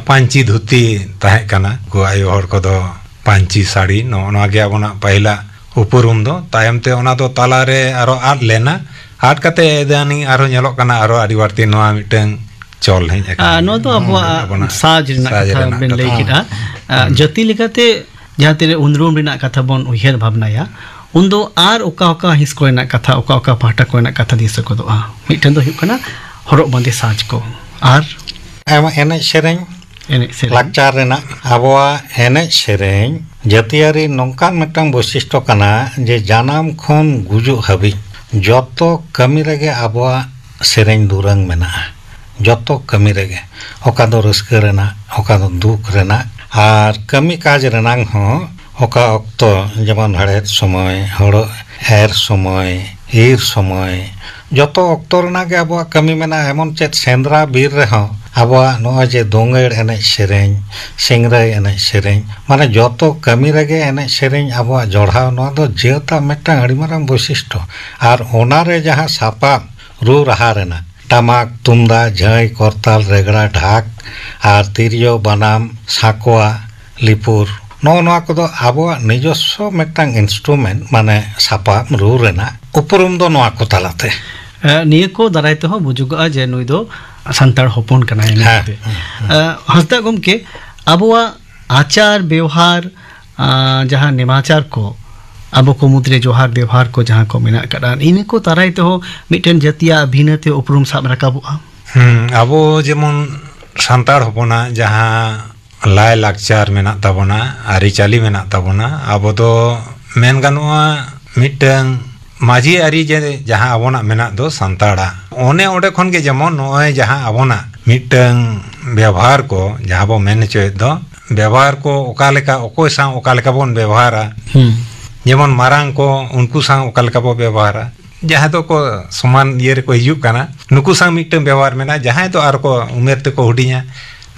ᱯᱟᱹᱧᱪᱤ ᱫᱷᱩᱛᱤ ᱛᱟᱦᱮᱸ ᱠᱟᱱᱟ, ᱩᱱᱠᱩ ᱟᱭᱳ ᱦᱚᱲ ᱠᱚᱫᱚ ᱯᱟᱹᱧᱪᱤ ᱥᱟᱹᱲᱤ, ᱱᱚᱜᱼᱚ ᱱᱚᱣᱟ ᱜᱮ ᱟᱵᱚᱱᱟᱜ ᱯᱟᱹᱦᱤᱞᱟᱜ ᱩᱯᱨᱩᱢ ᱫᱚ᱾ ᱛᱟᱭᱚᱢ ᱛᱮ ᱚᱱᱟ ᱫᱚ ᱛᱟᱞᱟᱨᱮ ᱟᱨᱚ ᱟᱫ ᱞᱮᱱᱟ, ᱟᱫ ᱠᱟᱛᱮ ᱤᱫᱟᱱᱤ ᱟᱨᱦᱚᱸ ᱧᱮᱞᱚᱜ ᱠᱟᱱᱟ ᱟᱨᱚ ᱟᱹᱰᱤ ᱵᱟᱹᱲᱛᱤ ᱱᱚᱣᱟ ᱢᱤᱫᱴᱟᱝ ᱪᱚᱞ ᱦᱮᱡ ᱟᱠᱟᱱᱟ᱾ ᱟᱨ ᱱᱚᱣᱟ ᱫᱚ ᱟᱵᱚᱣᱟᱜ ᱟᱵᱚᱱᱟᱜ ᱥᱟᱡᱽ ᱨᱮᱱᱟᱜ ᱥᱟᱡᱽ ᱠᱟᱛᱷᱟ ᱨᱮᱱᱟᱜ ᱵᱮᱱ ᱠᱟᱛᱷᱟ᱾ ᱞᱟᱹᱭ ᱠᱮᱫᱟ᱾ ᱦᱩᱸ᱾ ᱟᱨ ᱡᱟᱹᱛᱤ ᱞᱮᱠᱟᱛᱮ ᱡᱟᱦᱟᱸ ᱛᱤᱱᱟᱹᱜ ᱩᱱᱨᱩᱢ ᱨᱮᱱᱟᱜ ᱠᱟᱛᱷᱟ ᱵᱚᱱ ᱩᱭᱦᱟᱹᱨ ᱵᱷᱟᱵᱽᱱᱟᱭᱟ, ᱩᱱᱫᱚ ᱟᱨ ᱚᱠᱟ ᱚᱠᱟ ᱦᱤᱸᱥ ᱠᱚᱨᱮᱱᱟᱜ ᱠᱟᱛᱷᱟ, ᱚᱠᱟ ᱚᱠᱟ ᱯᱟᱦᱴᱟ ᱠᱚᱨᱮᱱᱟᱜ ᱠᱟᱛᱷᱟ ᱫᱤᱥᱟᱹ ᱜᱚᱫᱚᱜᱼᱟ? ᱢᱤᱫᱴᱮᱱ ᱫᱚ ᱦᱩᱭᱩᱜ ᱠᱟᱱᱟ ᱦᱚᱨᱚᱜ ᱵᱟᱸᱫᱮ ᱥᱟᱡᱽ ᱠᱚ, ᱟᱨ ᱟᱭᱢᱟ ᱮᱱᱮᱡ ᱥᱮᱨᱮᱧ, ᱮᱱᱮᱡ ᱥᱮᱨᱮᱧ᱾ ᱞᱟᱠᱪᱟᱨ ᱨᱮᱱᱟᱜ ᱟᱵᱚᱣᱟᱜ ᱮᱱᱮᱡ ᱥᱮᱨᱮᱧ ᱡᱟᱹᱛᱤᱭᱟᱹᱨᱤ ᱱᱚᱝᱠᱟᱱ ᱢᱤᱫᱴᱟᱝ ᱵᱳᱭᱥᱤᱥᱴᱚ ᱠᱟᱱᱟ ᱡᱮ ᱡᱟᱱᱟᱢ ᱠᱷᱚᱱ ᱜᱩᱡᱩᱜ ᱦᱟᱹᱵᱤᱡ ᱡᱚᱛᱚ ᱠᱟᱹᱢᱤ ᱨᱮᱜᱮ ᱟᱵᱚᱣᱟᱜ ᱥᱮᱨᱮᱧ ᱫᱩᱨᱟᱹᱝ ᱢᱮᱱᱟᱜᱼᱟ᱾ ᱡᱚᱛᱚ ᱠᱟᱹᱢᱤ ᱨᱮᱜᱮ, ᱚᱠᱟ ᱫᱚ ᱨᱟᱹᱥᱠᱟᱹ ᱨᱮᱱᱟᱜ, ᱚᱠᱟ ᱫᱚ ᱫᱩᱠ ᱨᱮᱱᱟᱜ, ᱟᱨ ᱠᱟᱹᱢᱤ ᱠᱟᱡᱽ ᱨᱮᱱᱟᱝ ᱦᱚᱸ ᱚᱠᱟ ᱚᱠᱛᱚ, ᱡᱮᱢᱚᱱ ᱦᱮᱲᱦᱮᱫ ᱥᱚᱢᱚᱭ, ᱦᱳᱲᱳ ᱮᱨ ᱥᱚᱢᱚᱭ, ᱤᱨ ᱥᱚᱢᱚᱭ, ᱡᱚᱛᱚ ᱚᱠᱛᱚ ᱨᱮᱱᱟᱜ ᱜᱮ ᱟᱵᱚᱣᱟᱜ ᱠᱟᱹᱢᱤ ᱢᱮᱱᱟᱜᱼᱟ᱾ ᱮᱢᱚᱱ ᱪᱮᱫ ᱥᱮᱸᱫᱽᱨᱟ ᱵᱤᱨ ᱨᱮᱦᱚᱸ ᱟᱵᱚᱣᱟᱜ ᱱᱚᱜᱼᱚᱭ ᱡᱮ ᱫᱳᱸᱜᱮᱲ ᱮᱱᱮᱡ ᱥᱮᱨᱮᱧ, ᱥᱤᱝᱨᱟᱹᱭ ᱮᱱᱮᱡ ᱥᱮᱨᱮᱧ, ᱢᱟᱱᱮ ᱡᱚᱛᱚ ᱠᱟᱹᱢᱤ ᱨᱮᱜᱮ ᱮᱱᱮᱡ ᱥᱮᱨᱮᱧ ᱟᱵᱚᱣᱟᱜ ᱡᱚᱲᱟᱣ, ᱱᱚᱣᱟ ᱫᱚ ᱡᱟᱹᱛᱟᱜ ᱢᱤᱫᱴᱟᱝ ᱟᱹᱰᱤ ᱢᱟᱨᱟᱝ ᱵᱳᱭᱥᱤᱥᱴᱚ᱾ ᱟᱨ ᱚᱱᱟᱨᱮ ᱡᱟᱦᱟᱸ ᱥᱟᱯᱟᱵ ᱨᱩ ᱨᱟᱦᱟ ᱨᱮᱱᱟᱜ, ᱴᱟᱢᱟᱠ, ᱛᱩᱢᱫᱟᱜ, ᱡᱷᱟᱹᱭ, ᱠᱚᱨᱛᱟᱞ, ᱨᱮᱜᱽᱲᱟ, ᱰᱷᱟᱠ, ᱟᱨ ᱛᱤᱨᱭᱳ, ᱵᱟᱱᱟᱢ, ᱥᱟᱸᱠᱚᱣᱟ, ᱞᱤᱯᱩᱨ, ᱱᱚᱜᱼᱚ ᱱᱚᱣᱟ ᱠᱚᱫᱚ ᱟᱵᱚᱣᱟᱜ ᱱᱤᱡᱚᱥᱥᱚ ᱢᱤᱫᱴᱟᱝ ᱤᱱᱥᱴᱨᱩᱢᱮᱱᱴ, ᱢᱟᱱᱮ ᱥᱟᱯᱟᱵ ᱨᱩ ᱨᱮᱱᱟᱜ ᱩᱯᱨᱩᱢ ᱫᱚ ᱱᱚᱣᱟ ᱠᱚ ᱛᱟᱞᱟᱛᱮ᱾ ᱮ, ᱱᱤᱭᱟᱹ ᱠᱚ ᱫᱟᱨᱟᱭ ᱛᱮᱦᱚᱸ ᱵᱩᱡᱩᱜᱚᱜᱼᱟ ᱡᱮ ᱱᱩᱭ ᱫᱚ ᱥᱟᱱᱛᱟᱲ ᱦᱚᱯᱚᱱ ᱠᱟᱱᱟᱭ ᱦᱮᱸ, ᱢᱮᱱᱛᱮ᱾ ᱦᱮᱸ, ᱦᱮᱸ᱾ ᱮ, ᱦᱟᱸᱥᱫᱟ ᱜᱚᱢᱠᱮ, ᱟᱵᱚᱣᱟᱜ ᱟᱪᱟᱨ ᱵᱮᱣᱦᱟᱨ, ᱟ, ᱡᱟᱦᱟᱸ ᱱᱮᱢᱟᱪᱟᱨ ᱠᱚ, ᱟᱵᱚ ᱠᱚ ᱢᱩᱫᱽᱨᱮ ᱡᱚᱦᱟᱨ ᱵᱮᱣᱦᱟᱨ ᱠᱚ ᱡᱟᱦᱟᱸ ᱠᱚ ᱢᱮᱱᱟᱜ ᱟᱠᱟᱫᱼᱟ, ᱤᱱᱟᱹ ᱠᱚ ᱫᱟᱨᱟᱭ ᱛᱮᱦᱚᱸ ᱢᱤᱫᱴᱮᱱ ᱡᱟᱹᱛᱤᱭᱟᱜ ᱵᱷᱤᱱᱟᱹᱛᱮ ᱩᱯᱨᱩᱢ ᱥᱟᱵ ᱨᱟᱠᱟᱵᱚᱜᱼᱟ᱾ ᱦᱩᱸ, ᱟᱵᱚ ᱡᱮᱢᱚᱱ ᱥᱟᱱᱛᱟᱲ ᱦᱚᱯᱚᱱᱟᱜ ᱡᱟᱦᱟᱸ ᱞᱟᱭᱼᱞᱟᱠᱪᱟᱨ ᱢᱮᱱᱟᱜ ᱛᱟᱵᱚᱱᱟ, ᱟᱹᱨᱤᱪᱟᱹᱞᱤ ᱢᱮᱱᱟᱜ ᱛᱟᱵᱚᱱᱟ, ᱟᱵᱚ ᱫᱚ ᱢᱮᱱ ᱜᱟᱱᱚᱜᱼᱟ ᱢᱤᱫᱴᱟᱝ ᱢᱟᱹᱡᱷᱤ ᱟᱹᱨᱤ ᱡᱮ ᱡᱟᱦᱟᱸ ᱟᱵᱚᱱᱟᱜ ᱢᱮᱱᱟᱜ ᱫᱚ ᱥᱟᱱᱛᱟᱲᱟᱜ, ᱚᱱᱮ ᱚᱸᱰᱮ ᱠᱷᱚᱱ ᱜᱮ ᱡᱮᱢᱚᱱ ᱱᱚᱜᱼᱚᱭ ᱡᱟᱦᱟᱸ ᱟᱵᱚᱱᱟᱜ ᱢᱤᱫᱴᱟᱝ ᱵᱮᱵᱚᱦᱟᱨ ᱠᱚ, ᱡᱟᱦᱟᱸ ᱵᱚ ᱢᱮᱱ ᱦᱚᱪᱚᱭᱮᱫ ᱫᱚ, ᱵᱮᱵᱚᱦᱟᱨ ᱠᱚ ᱚᱠᱟ ᱞᱮᱠᱟ, ᱚᱠᱚᱭ ᱥᱟᱶ ᱚᱠᱟ ᱞᱮᱠᱟ ᱵᱚᱱ ᱵᱮᱵᱚᱦᱟᱨᱟ, ᱦᱩᱸ᱾ ᱡᱮᱢᱚᱱ ᱢᱟᱨᱟᱝ ᱠᱚ, ᱩᱱᱠᱩ ᱥᱟᱶ ᱚᱠᱟ ᱞᱮᱠᱟ ᱵᱚ ᱵᱮᱵᱚᱦᱟᱨᱟ, ᱡᱟᱦᱟᱸᱭ ᱫᱚᱠᱚ ᱥᱚᱢᱟᱱ ᱤᱭᱟᱹ ᱨᱮᱠᱚ ᱦᱤᱡᱩᱜ ᱠᱟᱱᱟ, ᱱᱩᱠᱩ ᱥᱟᱶ ᱢᱤᱫᱴᱟᱝ ᱵᱮᱵᱚᱦᱟᱨ ᱢᱮᱱᱟᱜᱼᱟ, ᱡᱟᱦᱟᱸᱭ ᱫᱚ ᱟᱨ ᱠᱚ ᱩᱢᱮᱨ ᱛᱮᱠᱚ ᱦᱩᱰᱤᱧᱟ,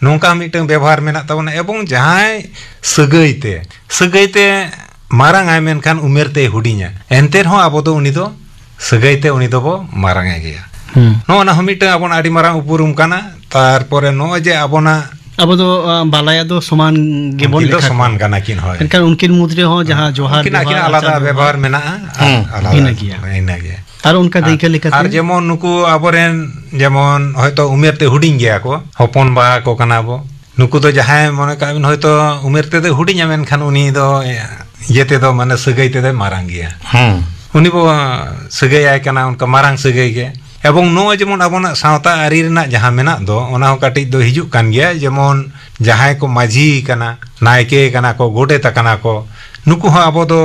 ᱱᱚᱝᱠᱟ ᱢᱤᱫᱴᱟᱝ ᱵᱮᱵᱚᱦᱟᱨ ᱢᱮᱱᱟᱜ ᱛᱟᱵᱚᱱᱟ᱾ ᱮᱵᱚᱝ ᱡᱟᱦᱟᱸᱭ ᱥᱟᱹᱜᱟᱹᱭ ᱛᱮ, ᱥᱟᱹᱜᱟᱹᱭ ᱛᱮ ᱢᱟᱨᱟᱝ ᱟᱭ, ᱢᱮᱱᱠᱷᱟᱱ ᱩᱢᱮᱨ ᱛᱮᱭ ᱦᱩᱰᱤᱧᱟ, ᱮᱱᱛᱮ ᱨᱮᱦᱚᱸ ᱟᱵᱚ ᱫᱚ ᱩᱱᱤ ᱫᱚ ᱥᱟᱹᱜᱟᱹᱭ ᱛᱮ ᱩᱱᱤ ᱫᱚᱵᱚ ᱢᱟᱨᱟᱝ ᱮ ᱜᱮᱭᱟ᱾ ᱦᱩᱸ᱾ ᱱᱚᱜᱼᱚ ᱱᱟ ᱦᱚᱸ ᱢᱤᱫᱴᱟᱝ ᱟᱵᱚᱱᱟᱜ ᱟᱹᱰᱤ ᱢᱟᱨᱟᱝ ᱩᱯᱨᱩᱢ ᱠᱟᱱᱟ᱾ ᱛᱟᱨᱯᱚᱨᱮ ᱱᱚᱜᱼᱚᱭ ᱡᱮ ᱟᱵᱚᱱᱟᱜ ᱟᱵᱚ ᱫᱚ, ᱟ, ᱵᱟᱞᱟᱭᱟ ᱫᱚ ᱥᱚᱢᱟᱱ ᱜᱮᱵᱚᱱ ᱩᱱᱠᱤᱱ ᱫᱚ ᱞᱮᱠᱷᱟ ᱥᱚᱢᱟᱱ ᱠᱚᱣᱟ᱾ ᱠᱟᱱᱟ ᱠᱤᱱ, ᱦᱳᱭ᱾ ᱢᱮᱱᱠᱷᱟᱱ ᱩᱱᱠᱤᱱ ᱢᱩᱫᱽ ᱨᱮᱦᱚᱸ ᱡᱟᱦᱟᱸ ᱡᱚᱦᱟᱨ ᱩᱱᱠᱤᱱᱟᱜ ᱠᱤᱱ ᱵᱮᱵᱚᱦᱟᱨ, ᱟᱞᱟᱫᱟ ᱟᱪᱟᱨ ᱵᱮᱵᱚᱦᱟᱨ ᱵᱮᱵᱚᱦᱟᱨ ᱢᱮᱱᱟᱜᱼᱟ, ᱦᱩᱸ, ᱟᱞᱟᱫᱟ ᱵᱷᱤᱱᱟᱹ ᱜᱮᱭᱟ᱾ ᱵᱷᱤᱱᱟᱹ ᱜᱮᱭᱟ᱾ ᱟᱨ ᱚᱱᱠᱟ ᱟᱨ, ᱫᱟᱹᱭᱠᱟᱹ ᱞᱮᱠᱟᱛᱮ ᱟᱨ ᱡᱮᱢᱚᱱ ᱱᱩᱠᱩ ᱟᱵᱚᱨᱮᱱ ᱡᱮᱢᱚᱱ ᱦᱚᱭᱛᱚ ᱩᱢᱮᱨ ᱛᱮ ᱦᱩᱰᱤᱧ ᱜᱮᱭᱟ ᱠᱚ, ᱦᱚᱯᱚᱱ ᱵᱟ ᱠᱚ ᱠᱟᱱᱟ ᱵᱚ, ᱱᱩᱠᱩ ᱫᱚ ᱡᱟᱦᱟᱸᱭ ᱢᱚᱱᱮ ᱠᱟᱜ ᱵᱤᱱ ᱦᱚᱭᱛᱚ ᱩᱢᱮᱨ ᱛᱮᱫᱚ ᱦᱩᱰᱤᱧᱟ, ᱢᱮᱱᱠᱷᱟᱱ ᱩᱱᱤ ᱫᱚ ᱤᱭᱟᱹ ᱛᱮᱫᱚ ᱢᱟᱱᱮ ᱥᱟᱹᱜᱟᱹᱭ ᱛᱮᱫᱚᱭ ᱢᱟᱨᱟᱝ ᱜᱮᱭᱟ᱾ ᱦᱩᱸ᱾ ᱩᱱᱤ ᱵᱚ ᱥᱟᱹᱜᱟᱹᱭᱟᱭ ᱠᱟᱱᱟ ᱚᱱᱠᱟ ᱢᱟᱨᱟᱝ ᱥᱟᱹᱜᱟᱹᱭ ᱜᱮ᱾ ᱮᱵᱚᱝ ᱱᱚᱜᱼᱚᱭ ᱡᱮᱢᱚᱱ ᱟᱵᱚᱱᱟᱜ ᱥᱟᱶᱛᱟ ᱟᱹᱨᱤ ᱨᱮᱱᱟᱜ ᱡᱟᱦᱟᱸ ᱢᱮᱱᱟᱜ ᱫᱚ, ᱚᱱᱟ ᱦᱚᱸ ᱠᱟᱹᱴᱤᱡ ᱫᱚ ᱦᱤᱡᱩᱜ ᱠᱟᱱ ᱜᱮᱭᱟ᱾ ᱡᱮᱢᱚᱱ ᱡᱟᱦᱟᱸᱭ ᱠᱚ ᱢᱟᱹᱡᱷᱤ ᱠᱟᱱᱟ, ᱱᱟᱭᱠᱮ ᱠᱟᱱᱟ ᱠᱚ, ᱜᱚᱰᱮᱛ ᱟᱠᱟᱱᱟ ᱠᱚ, ᱱᱩᱠᱩ ᱦᱚᱸ ᱟᱵᱚ ᱫᱚ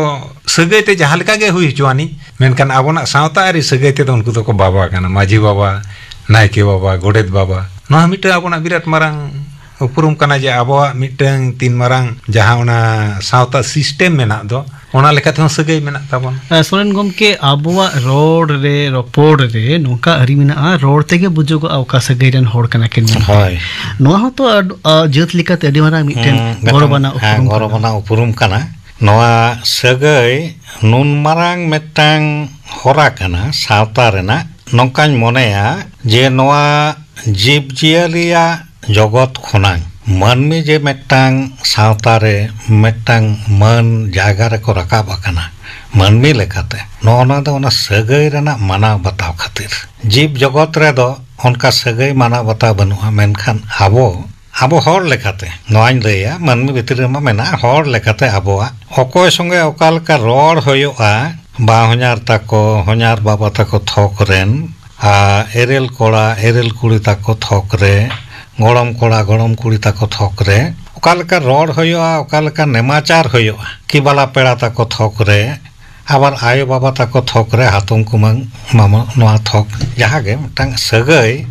ᱥᱟᱹᱜᱟᱹᱭ ᱛᱮ ᱡᱟᱦᱟᱸ ᱞᱮᱠᱟ ᱜᱮ ᱦᱩᱭ ᱦᱚᱪᱚᱣᱟᱱᱤᱡ, ᱢᱮᱱᱠᱷᱟᱱ ᱟᱵᱚᱱᱟᱜ ᱥᱟᱶᱛᱟ ᱟᱹᱨᱤ ᱥᱟᱹᱜᱟᱹᱭ ᱛᱮᱫᱚ ᱩᱱᱠᱩ ᱫᱚᱠᱚ ᱵᱟᱵᱟ ᱠᱟᱱᱟ, ᱢᱟᱹᱡᱷᱤ ᱵᱟᱵᱟ, ᱱᱟᱭᱠᱮ ᱵᱟᱵᱟ, ᱜᱚᱰᱮᱛ ᱵᱟᱵᱟ᱾ ᱱᱚᱣᱟ ᱦᱚᱸ ᱢᱤᱫᱴᱟᱝ ᱟᱵᱚᱱᱟᱜ ᱵᱤᱨᱟᱴ ᱢᱟᱨᱟᱝ ᱩᱯᱨᱩᱢ ᱠᱟᱱᱟ ᱡᱮ ᱟᱵᱚᱣᱟᱜ ᱢᱤᱫᱴᱟᱝ ᱛᱤᱱ ᱢᱟᱨᱟᱝ ᱡᱟᱦᱟᱸ ᱚᱱᱟ ᱥᱟᱶᱛᱟ ᱥᱤᱥᱴᱮᱢ ᱢᱮᱱᱟᱜ ᱫᱚ, ᱚᱱᱟ ᱞᱮᱠᱟ ᱛᱮᱦᱚᱸ ᱥᱟᱹᱜᱟᱹᱭ ᱢᱮᱱᱟᱜ ᱛᱟᱵᱚᱱᱟ᱾ ᱟᱨ ᱥᱚᱨᱮᱱ ᱜᱚᱢᱠᱮ, ᱟᱵᱚᱣᱟᱜ ᱨᱚᱲ ᱨᱮ, ᱨᱚᱯᱚᱲ ᱨᱮ ᱱᱚᱝᱠᱟ ᱟᱹᱨᱤ ᱢᱮᱱᱟᱜᱼᱟ, ᱨᱚᱲ ᱛᱮᱜᱮ ᱵᱩᱡᱩᱜᱚᱜᱼᱟ ᱚᱠᱟ ᱥᱟᱹᱜᱟᱹᱭ ᱨᱮᱱ ᱦᱚᱲ ᱠᱟᱱᱟ ᱠᱤᱱ ᱢᱮᱱᱛᱮ᱾ ᱦᱳᱭ᱾ ᱱᱚᱣᱟ ᱦᱚᱸᱛᱚ ᱟᱰ-, ᱟ, ᱡᱟᱹᱛ ᱞᱮᱠᱟᱛᱮ ᱟᱹᱰᱤ ᱢᱟᱨᱟᱝ ᱢᱤᱫᱴᱮᱱ ᱦᱩᱸ, ᱢᱤᱫᱴᱟᱝ, ᱜᱚᱨᱚᱵᱟᱱᱟᱜ ᱦᱮᱸ, ᱩᱯᱨᱩᱢ ᱠᱟᱱᱟ᱾ ᱜᱚᱨᱚᱵᱟᱱᱟᱜ ᱩᱯᱨᱩᱢ ᱠᱟᱱᱟ᱾ ᱱᱚᱣᱟ ᱥᱟᱹᱜᱟᱹᱭ ᱱᱩᱱ ᱢᱟᱨᱟᱝ ᱢᱤᱫᱴᱟᱝ ᱦᱚᱨᱟ ᱠᱟᱱᱟ ᱥᱟᱶᱛᱟ ᱨᱮᱱᱟᱜ᱾ ᱱᱚᱝᱠᱟᱧ ᱢᱚᱱᱮᱭᱟ ᱡᱮ ᱱᱚᱣᱟ ᱡᱤᱵᱽ ᱡᱤᱭᱟᱹᱞᱤᱭᱟᱜ ᱡᱚᱜᱚᱛ ᱠᱷᱚᱱᱟᱝ ᱢᱟᱹᱱᱢᱤ ᱡᱮ ᱢᱤᱫᱴᱟᱝ ᱥᱟᱶᱛᱟ ᱨᱮ ᱢᱤᱫᱴᱟᱝ ᱢᱟᱹᱱ ᱡᱟᱭᱜᱟ ᱨᱮᱠᱚ ᱨᱟᱠᱟᱵ ᱟᱠᱟᱱᱟ ᱢᱟᱹᱱᱢᱤ ᱞᱮᱠᱟᱛᱮ, ᱱᱚᱜᱼᱚ ᱱᱚᱣᱟ ᱫᱚ ᱚᱱᱟ ᱥᱟᱹᱜᱟᱹᱭ ᱨᱮᱱᱟᱜ ᱢᱟᱱᱟᱣ ᱵᱟᱛᱟᱣ ᱠᱷᱟᱹᱛᱤᱨ᱾ ᱡᱤᱵᱽ ᱡᱚᱜᱚᱛ ᱨᱮᱫᱚ ᱚᱱᱠᱟ ᱥᱟᱹᱜᱟᱹᱭ ᱢᱟᱱᱟᱣ ᱵᱟᱛᱟᱣ ᱵᱟᱹᱱᱩᱜᱼᱟ, ᱢᱮᱱᱠᱷᱟᱱ ᱟᱵᱚ, ᱟᱵᱚ ᱦᱚᱲ ᱞᱮᱠᱟᱛᱮ ᱱᱚᱣᱟᱧ ᱞᱟᱹᱭᱟ, ᱢᱟᱹᱱᱢᱤ ᱵᱷᱤᱛᱨᱤ ᱨᱮᱢᱟ ᱢᱮᱱᱟᱜᱼᱟ, ᱦᱚᱲ ᱞᱮᱠᱟᱛᱮ ᱟᱵᱚᱣᱟᱜ ᱚᱠᱚᱭ ᱥᱚᱸᱜᱮ ᱚᱠᱟ ᱞᱮᱠᱟ ᱨᱚᱲ ᱦᱩᱭᱩᱜᱼᱟ, ᱵᱟ ᱦᱚᱧᱦᱟᱨ ᱛᱟᱠᱚ, ᱦᱚᱧᱦᱟᱨ ᱵᱟᱵᱟ ᱛᱟᱠᱚ ᱛᱷᱚᱠ ᱨᱮᱱ, ᱟᱨ ᱮᱨᱮᱞ ᱠᱚᱲᱟ, ᱮᱨᱮᱞ ᱠᱩᱲᱤ ᱛᱟᱠᱚ ᱛᱷᱚᱠ ᱨᱮ, ᱜᱚᱲᱚᱢ ᱠᱚᱲᱟ, ᱜᱚᱲᱚᱢ ᱠᱩᱲᱤ ᱛᱟᱠᱚ ᱛᱷᱚᱠ ᱨᱮ, ᱚᱠᱟ ᱞᱮᱠᱟ ᱨᱚᱲ ᱦᱩᱭᱩᱜᱼᱟ, ᱚᱠᱟ ᱞᱮᱠᱟ ᱱᱮᱢᱟᱪᱟᱨ ᱦᱩᱭᱩᱜᱼᱟ, ᱠᱤ ᱵᱟᱞᱟ ᱯᱮᱲᱟ ᱛᱟᱠᱚ ᱛᱷᱚᱠ ᱨᱮ, ᱟᱵᱟᱨ ᱟᱭᱳ ᱵᱟᱵᱟ ᱛᱟᱠᱚ ᱛᱷᱚᱠ ᱨᱮ, ᱦᱟᱛᱚᱢ ᱠᱩᱢᱟᱹᱝ ᱢᱟᱢᱟ ᱱᱚᱣᱟ ᱛᱷᱚᱠ, ᱡᱟᱦᱟᱸ ᱜᱮ ᱢᱤᱫᱴᱟᱝ ᱥᱟᱹᱜᱟᱹᱭ,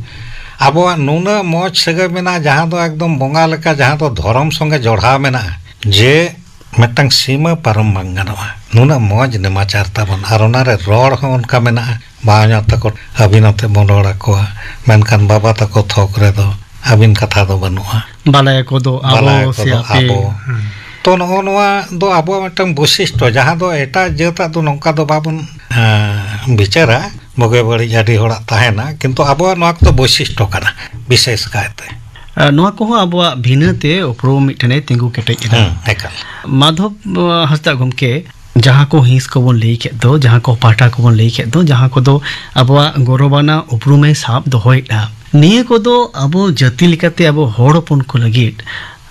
ᱟᱵᱚᱣᱟᱜ ᱱᱩᱱᱟᱹᱜ ᱢᱚᱡᱽ ᱥᱟᱹᱜᱟᱹᱭ ᱢᱮᱱᱟᱜᱼᱟ, ᱡᱟᱦᱟᱸ ᱫᱚ ᱮᱠᱫᱚᱢ ᱵᱚᱸᱜᱟ ᱞᱮᱠᱟ, ᱡᱟᱦᱟᱸ ᱫᱚ ᱫᱷᱚᱨᱚᱢ ᱥᱚᱸᱜᱮ ᱡᱚᱲᱟᱣ ᱢᱮᱱᱟᱜᱼᱟ, ᱡᱮ ᱢᱤᱫᱴᱟᱝ ᱥᱤᱢᱟᱹ ᱯᱟᱨᱚᱢ ᱵᱟᱝ ᱜᱟᱱᱚᱜᱼᱟ᱾ ᱱᱩᱱᱟᱹᱜ ᱢᱚᱡᱽ ᱱᱮᱢᱟᱪᱟᱨ ᱛᱟᱵᱚᱱ, ᱟᱨ ᱚᱱᱟᱨᱮ ᱨᱚᱲ ᱦᱚᱸ ᱚᱱᱠᱟ ᱢᱮᱱᱟᱜᱼᱟ, ᱵᱟᱦᱚᱧᱦᱟᱨ ᱛᱟᱠᱚ ᱟᱹᱵᱤᱱ ᱟᱛᱮ ᱵᱚᱱ ᱨᱚᱲ ᱟᱠᱚᱣᱟ, ᱢᱮᱱᱠᱷᱟᱱ ᱵᱟᱵᱟ ᱛᱟᱠᱚ ᱛᱷᱚᱠ ᱨᱮᱫᱚ ᱟᱹᱵᱤᱱ ᱠᱟᱛᱷᱟ ᱫᱚ ᱵᱟᱹᱱᱩᱜᱼᱟ᱾ ᱵᱟᱞᱟᱭᱟ ᱠᱚᱫᱚ ᱟᱵᱚ ᱵᱟᱞᱟᱭᱟ ᱥᱮ ᱠᱚᱫᱚ ᱟᱯᱮ᱾ ᱟᱵᱚ᱾ ᱦᱩᱸ᱾ ᱛᱚ, ᱱᱚᱜᱼᱚ ᱱᱚᱣᱟ ᱫᱚ ᱟᱵᱚᱣᱟᱜ ᱢᱤᱫᱴᱟᱝ ᱵᱳᱭᱥᱤᱥᱴᱚ, ᱡᱟᱦᱟᱸ ᱫᱚ ᱮᱴᱟᱜ ᱡᱟᱹᱛᱟᱜ ᱫᱚ ᱱᱚᱝᱠᱟ ᱫᱚ ᱵᱟᱵᱚᱱ, ᱮᱸ, ᱵᱤᱪᱟᱹᱨᱟ᱾ ᱵᱩᱜᱤ ᱵᱟᱹᱲᱤᱡ ᱟᱹᱰᱤ ᱦᱚᱲᱟᱜ ᱛᱟᱦᱮᱱᱟ, ᱠᱤᱱᱛᱩ ᱟᱵᱚᱣᱟᱜ ᱱᱚᱣᱟ ᱠᱚᱫᱚ ᱵᱳᱭᱥᱤᱥᱴᱚ ᱠᱟᱱᱟ ᱵᱤᱥᱮᱥ ᱠᱟᱭᱛᱮ᱾ ᱟᱨ ᱱᱚᱣᱟ ᱠᱚᱦᱚᱸ ᱟᱵᱚᱣᱟᱜ ᱵᱷᱤᱱᱟᱹ ᱛᱮ ᱩᱯᱨᱩᱢ ᱢᱤᱫᱴᱮᱱᱮ ᱛᱤᱸᱜᱩ ᱠᱮᱴᱮᱡ ᱮᱫᱟ᱾ ᱦᱩᱸ, ᱮᱠᱟᱞ᱾ ᱢᱟᱫᱷᱚᱵ, ᱟᱸ, ᱦᱟᱸᱥᱫᱟᱜ ᱜᱚᱢᱠᱮ, ᱡᱟᱦᱟᱸ ᱠᱚ ᱦᱤᱸᱥ ᱠᱚᱵᱚᱱ ᱞᱟᱹᱭ ᱠᱮᱫ ᱫᱚ, ᱡᱟᱦᱟᱸ ᱠᱚ ᱯᱟᱦᱴᱟ ᱠᱚᱵᱚᱱ ᱞᱟᱹᱭ ᱠᱮᱫ ᱫᱚ, ᱡᱟᱦᱟᱸ ᱠᱚᱫᱚ ᱟᱵᱚᱣᱟᱜ ᱜᱚᱨᱚᱵᱟᱱᱟᱜ ᱩᱯᱨᱩᱢᱮ ᱥᱟᱵ ᱫᱚᱦᱚᱭᱮᱫᱼᱟ, ᱱᱤᱭᱟᱹ ᱠᱚᱫᱚ ᱟᱵᱚ ᱡᱟᱹᱛᱤ ᱞᱮᱠᱟᱛᱮ ᱟᱵᱚ ᱦᱚᱲ ᱦᱚᱯᱚᱱ ᱠᱚ ᱞᱟᱹᱜᱤᱫ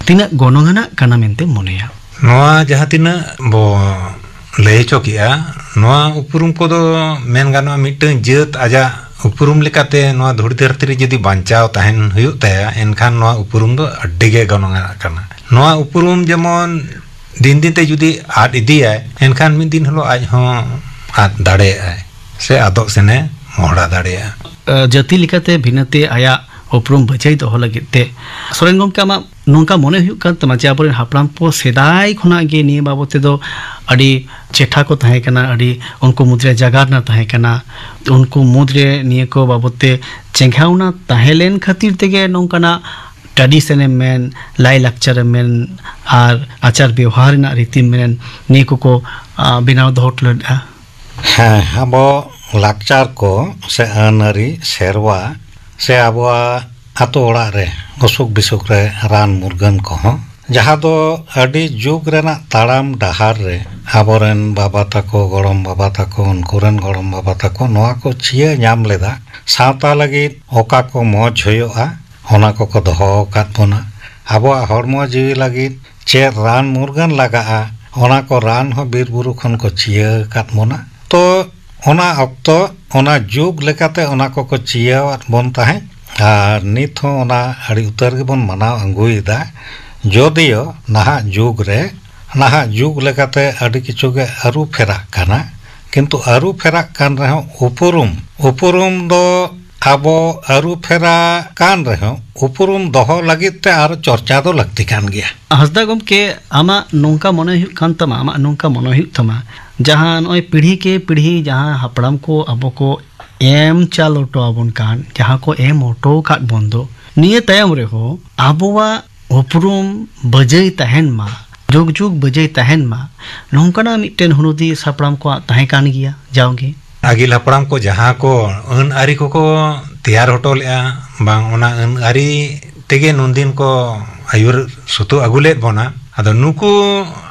ᱛᱤᱱᱟᱹᱜ ᱜᱚᱱᱚᱝ ᱟᱱᱟᱜ ᱠᱟᱱᱟ ᱢᱮᱱᱛᱮ ᱢᱚᱱᱮᱭᱟ? ᱱᱚᱣᱟ ᱡᱟᱦᱟᱸ ᱛᱤᱱᱟᱹᱜ ᱵᱚ ᱞᱟᱹᱭ ᱦᱚᱪᱚ ᱠᱮᱜᱼᱟ, ᱱᱚᱣᱟ ᱩᱯᱨᱩᱢ ᱠᱚᱫᱚ ᱢᱮᱱ ᱜᱟᱱᱚᱜᱼᱟ, ᱢᱤᱫᱴᱟᱝ ᱡᱟᱹᱛ ᱟᱡᱟᱜ ᱩᱯᱨᱩᱢ ᱞᱮᱠᱟᱛᱮ ᱱᱚᱣᱟ ᱫᱷᱩᱲᱤ ᱫᱷᱟᱹᱨᱛᱤ ᱨᱮ ᱡᱩᱫᱤ ᱵᱟᱧᱪᱟᱣ ᱛᱟᱦᱮᱱ ᱦᱩᱭᱩᱜ ᱛᱟᱭᱟ, ᱮᱱᱠᱷᱟᱱ ᱱᱚᱣᱟ ᱩᱯᱨᱩᱢ ᱫᱚ ᱟᱹᱰᱤ ᱜᱮ ᱜᱚᱱᱚᱝ ᱟᱱᱟᱜ ᱠᱟᱱᱟ᱾ ᱱᱚᱣᱟ ᱩᱯᱨᱩᱢ ᱡᱮᱢᱚᱱ ᱫᱤᱱ ᱫᱤᱱ ᱛᱮ ᱡᱩᱫᱤ ᱟᱫ ᱤᱫᱤᱭᱟᱭ, ᱮᱱᱠᱷᱟᱱ ᱢᱤᱫ ᱫᱤᱱ ᱦᱤᱞᱳᱜ ᱟᱡ ᱦᱚᱸ ᱟᱫ ᱫᱟᱲᱮᱭᱟᱜᱼᱟᱭ ᱥᱮ ᱟᱫᱚᱜ ᱥᱮᱱᱮ ᱢᱚᱦᱰᱟ ᱫᱟᱲᱮᱭᱟᱜᱼᱟ᱾ ᱟᱹ, ᱡᱟᱹᱛᱤ ᱞᱮᱠᱟᱛᱮ ᱵᱷᱤᱱᱟᱹᱛᱮ ᱟᱭᱟᱜ ᱩᱯᱨᱩᱢ ᱵᱟᱹᱡᱟᱹᱭ ᱫᱚᱦᱚ ᱞᱟᱹᱜᱤᱫ ᱛᱮ ᱥᱚᱨᱮᱱ ᱜᱚᱢᱠᱮ, ᱟᱢᱟᱜ ᱱᱚᱝᱠᱟ ᱢᱚᱱᱮ ᱦᱩᱭᱩᱜ ᱠᱟᱱ ᱛᱟᱢᱟ ᱡᱮ ᱟᱵᱚᱨᱮᱱ ᱦᱟᱯᱲᱟᱢ ᱠᱚ ᱥᱮᱫᱟᱭ ᱠᱷᱚᱱᱟᱜ ᱜᱮ ᱱᱤᱭᱟᱹ ᱵᱟᱵᱚᱫ ᱛᱮᱫᱚ ᱟᱹᱰᱤ ᱪᱮᱴᱷᱟ ᱠᱚ ᱛᱟᱦᱮᱸ ᱠᱟᱱᱟ, ᱟᱹᱰᱤ ᱩᱱᱠᱩ ᱢᱩᱫᱽᱨᱮ ᱡᱟᱜᱟᱨᱱᱟ ᱛᱟᱦᱮᱸ ᱠᱟᱱᱟ, ᱩᱱᱠᱩ ᱢᱩᱫᱽᱨᱮ ᱱᱤᱭᱟᱹ ᱠᱚ ᱵᱟᱵᱚᱫ ᱛᱮ ᱪᱮᱸᱜᱷᱟᱣᱱᱟ ᱛᱟᱦᱮᱸ ᱞᱮᱱ ᱠᱷᱟᱹᱛᱤᱨ ᱛᱮᱜᱮ ᱱᱚᱝᱠᱟᱱᱟᱜ ᱴᱨᱟᱰᱤᱥᱚᱱ ᱮᱢ ᱢᱮᱱ, ᱞᱟᱭᱼᱞᱟᱠᱪᱟᱨ ᱮᱢ ᱢᱮᱱ, ᱟᱨ ᱟᱪᱟᱨ ᱵᱮᱣᱦᱟᱨ ᱨᱮᱱᱟᱜ ᱨᱤᱛᱤᱢ ᱢᱮᱱ, ᱱᱤᱭᱟᱹ ᱠᱚᱠᱚ, ᱟ, ᱵᱮᱱᱟᱣ ᱫᱚᱦᱚ ᱦᱚᱴᱚ ᱞᱮᱫᱼᱟ᱾ ᱦᱮᱸ, ᱟᱵᱚ ᱞᱟᱠᱪᱟᱨ ᱠᱚ ᱥᱮ ᱟᱹᱱ ᱟᱹᱨᱤ ᱥᱮᱨᱣᱟ ᱥᱮ ᱟᱵᱚᱣᱟᱜ ᱟᱛᱳ ᱚᱲᱟᱜ ᱨᱮ ᱚᱥᱩᱠ ᱵᱤᱥᱩᱠ ᱨᱮ ᱨᱟᱱ ᱢᱩᱨᱜᱟᱹᱱ ᱠᱚᱦᱚᱸ, ᱡᱟᱦᱟᱸ ᱫᱚ ᱟᱹᱰᱤ ᱡᱩᱜᱽ ᱨᱮᱱᱟᱜ ᱛᱟᱲᱟᱢ ᱰᱟᱦᱟᱨ ᱨᱮ ᱟᱵᱚᱨᱮᱱ ᱵᱟᱵᱟ ᱛᱟᱠᱚ, ᱜᱚᱲᱚᱢ ᱵᱟᱵᱟ ᱛᱟᱠᱚ, ᱩᱱᱠᱩ ᱨᱮᱱ ᱜᱚᱲᱚᱢ ᱵᱟᱵᱟ ᱛᱟᱠᱚ ᱱᱚᱣᱟ ᱠᱚ ᱪᱤᱭᱟᱹ ᱧᱟᱢ ᱞᱮᱫᱟ᱾ ᱥᱟᱶᱛᱟ ᱞᱟᱹᱜᱤᱫ ᱚᱠᱟ ᱠᱚ ᱢᱚᱡᱽ ᱦᱩᱭᱩᱜᱼᱟ, ᱚᱱᱟ ᱠᱚᱠᱚ ᱫᱚᱦᱚ ᱟᱠᱟᱫ ᱵᱚᱱᱟ᱾ ᱟᱵᱚᱣᱟᱜ ᱦᱚᱲᱢᱚ ᱡᱤᱣᱤ ᱞᱟᱹᱜᱤᱫ ᱪᱮᱫ ᱨᱟᱱ ᱢᱩᱨᱜᱟᱹᱱ ᱞᱟᱜᱟᱜᱼᱟ, ᱚᱱᱟ ᱠᱚ ᱨᱟᱱ ᱦᱚᱸ ᱵᱤᱨ ᱵᱩᱨᱩ ᱠᱷᱚᱱ ᱠᱚ ᱪᱤᱭᱟᱹ ᱟᱠᱟᱫ ᱵᱚᱱᱟ᱾ ᱛᱚ ᱚᱱᱟ ᱚᱠᱛᱚ, ᱚᱱᱟ ᱡᱩᱜᱽ ᱞᱮᱠᱟᱛᱮ ᱚᱱᱟ ᱠᱚᱠᱚ ᱪᱤᱭᱟᱹᱣᱟᱫ ᱵᱚᱱ ᱛᱟᱦᱮᱸᱫ, ᱟᱨ ᱱᱤᱛ ᱦᱚᱸ ᱚᱱᱟ ᱟᱹᱰᱤ ᱩᱛᱟᱹᱨ ᱜᱮᱵᱚᱱ ᱢᱟᱱᱟᱣ ᱟᱹᱜᱩᱭᱮᱫᱟ᱾ ᱡᱚᱫᱤᱭᱳ ᱱᱟᱦᱟᱜ ᱡᱩᱜᱽ ᱨᱮ, ᱱᱟᱦᱟᱜ ᱡᱩᱜᱽ ᱞᱮᱠᱟᱛᱮ ᱟᱹᱰᱤ ᱠᱤᱪᱷᱩ ᱜᱮ ᱟᱹᱨᱩ ᱯᱷᱮᱨᱟᱜ ᱠᱟᱱᱟ, ᱠᱤᱱᱛᱩ ᱟᱹᱨᱩ ᱯᱷᱮᱨᱟᱜ ᱠᱟᱱ ᱨᱮᱦᱚᱸ ᱩᱯᱨᱩᱢ, ᱩᱯᱨᱩᱢ ᱫᱚ ᱟᱵᱚ ᱟᱹᱨᱩ ᱯᱷᱮᱨᱟᱜ ᱠᱟᱱ ᱨᱮᱦᱚᱸ ᱩᱯᱨᱩᱢ ᱫᱚᱦᱚ ᱞᱟᱹᱜᱤᱫ ᱛᱮ ᱟᱨ ᱪᱚᱨᱪᱟ ᱫᱚ ᱞᱟᱹᱠᱛᱤ ᱠᱟᱱ ᱜᱮᱭᱟ᱾ ᱦᱟᱸᱥᱫᱟ ᱜᱚᱢᱠᱮ, ᱟᱢᱟᱜ ᱱᱚᱝᱠᱟ ᱢᱚᱱᱮ ᱦᱩᱭᱩᱜ ᱠᱟᱱ ᱛᱟᱢᱟ, ᱟᱢᱟᱜ ᱱᱚᱝᱠᱟ ᱢᱚᱱᱮ ᱦᱩᱭᱩᱜ ᱛᱟᱢᱟ, ᱡᱟᱦᱟᱸ ᱱᱚᱜᱼᱚᱭ ᱯᱤᱲᱦᱤ ᱠᱮ ᱯᱤᱲᱦᱤ ᱡᱟᱦᱟᱸ ᱦᱟᱯᱲᱟᱢ ᱠᱚ ᱟᱵᱚ ᱠᱚ ᱮᱢ ᱪᱟᱞ ᱦᱚᱴᱚ ᱟᱵᱚᱱ ᱠᱟᱱ, ᱡᱟᱦᱟᱸ ᱠᱚ ᱮᱢ ᱦᱚᱴᱚ ᱟᱠᱟᱫ ᱵᱚᱱ ᱫᱚ, ᱱᱤᱭᱟᱹ ᱛᱟᱭᱚᱢ ᱨᱮᱦᱚᱸ ᱟᱵᱚᱣᱟᱜ ᱩᱯᱨᱩᱢ ᱵᱟᱹᱡᱟᱹᱭ ᱛᱟᱦᱮᱱ ᱢᱟ, ᱡᱩᱜᱽ ᱡᱩᱜᱽ ᱵᱟᱹᱡᱟᱹᱭ ᱛᱟᱦᱮᱱ ᱢᱟ, ᱱᱚᱝᱠᱟᱱᱟᱜ ᱢᱤᱫᱴᱮᱱ ᱦᱩᱱᱩᱫᱤ ᱦᱟᱯᱲᱟᱢ ᱠᱚᱣᱟᱜ ᱛᱟᱦᱮᱸ ᱠᱟᱱ ᱜᱮᱭᱟ ᱡᱟᱣᱜᱮ᱾ ᱟᱹᱜᱤᱞ ᱦᱟᱯᱲᱟᱢ ᱠᱚ ᱡᱟᱦᱟᱸ ᱠᱚ ᱟᱹᱱ ᱟᱹᱨᱤ ᱠᱚᱠᱚ ᱛᱮᱭᱟᱨ ᱦᱚᱴᱚ ᱞᱮᱫᱼᱟ, ᱵᱟᱝ ᱚᱱᱟ ᱟᱹᱱ ᱟᱹᱨᱤ ᱛᱮᱜᱮ ᱱᱩᱱᱫᱤᱱ ᱠᱚ ᱟᱹᱭᱩᱨ ᱥᱩᱛᱩᱜ ᱟᱹᱜᱩ ᱞᱮᱫ ᱵᱚᱱᱟ᱾ ᱟᱫᱚ ᱱᱩᱠᱩ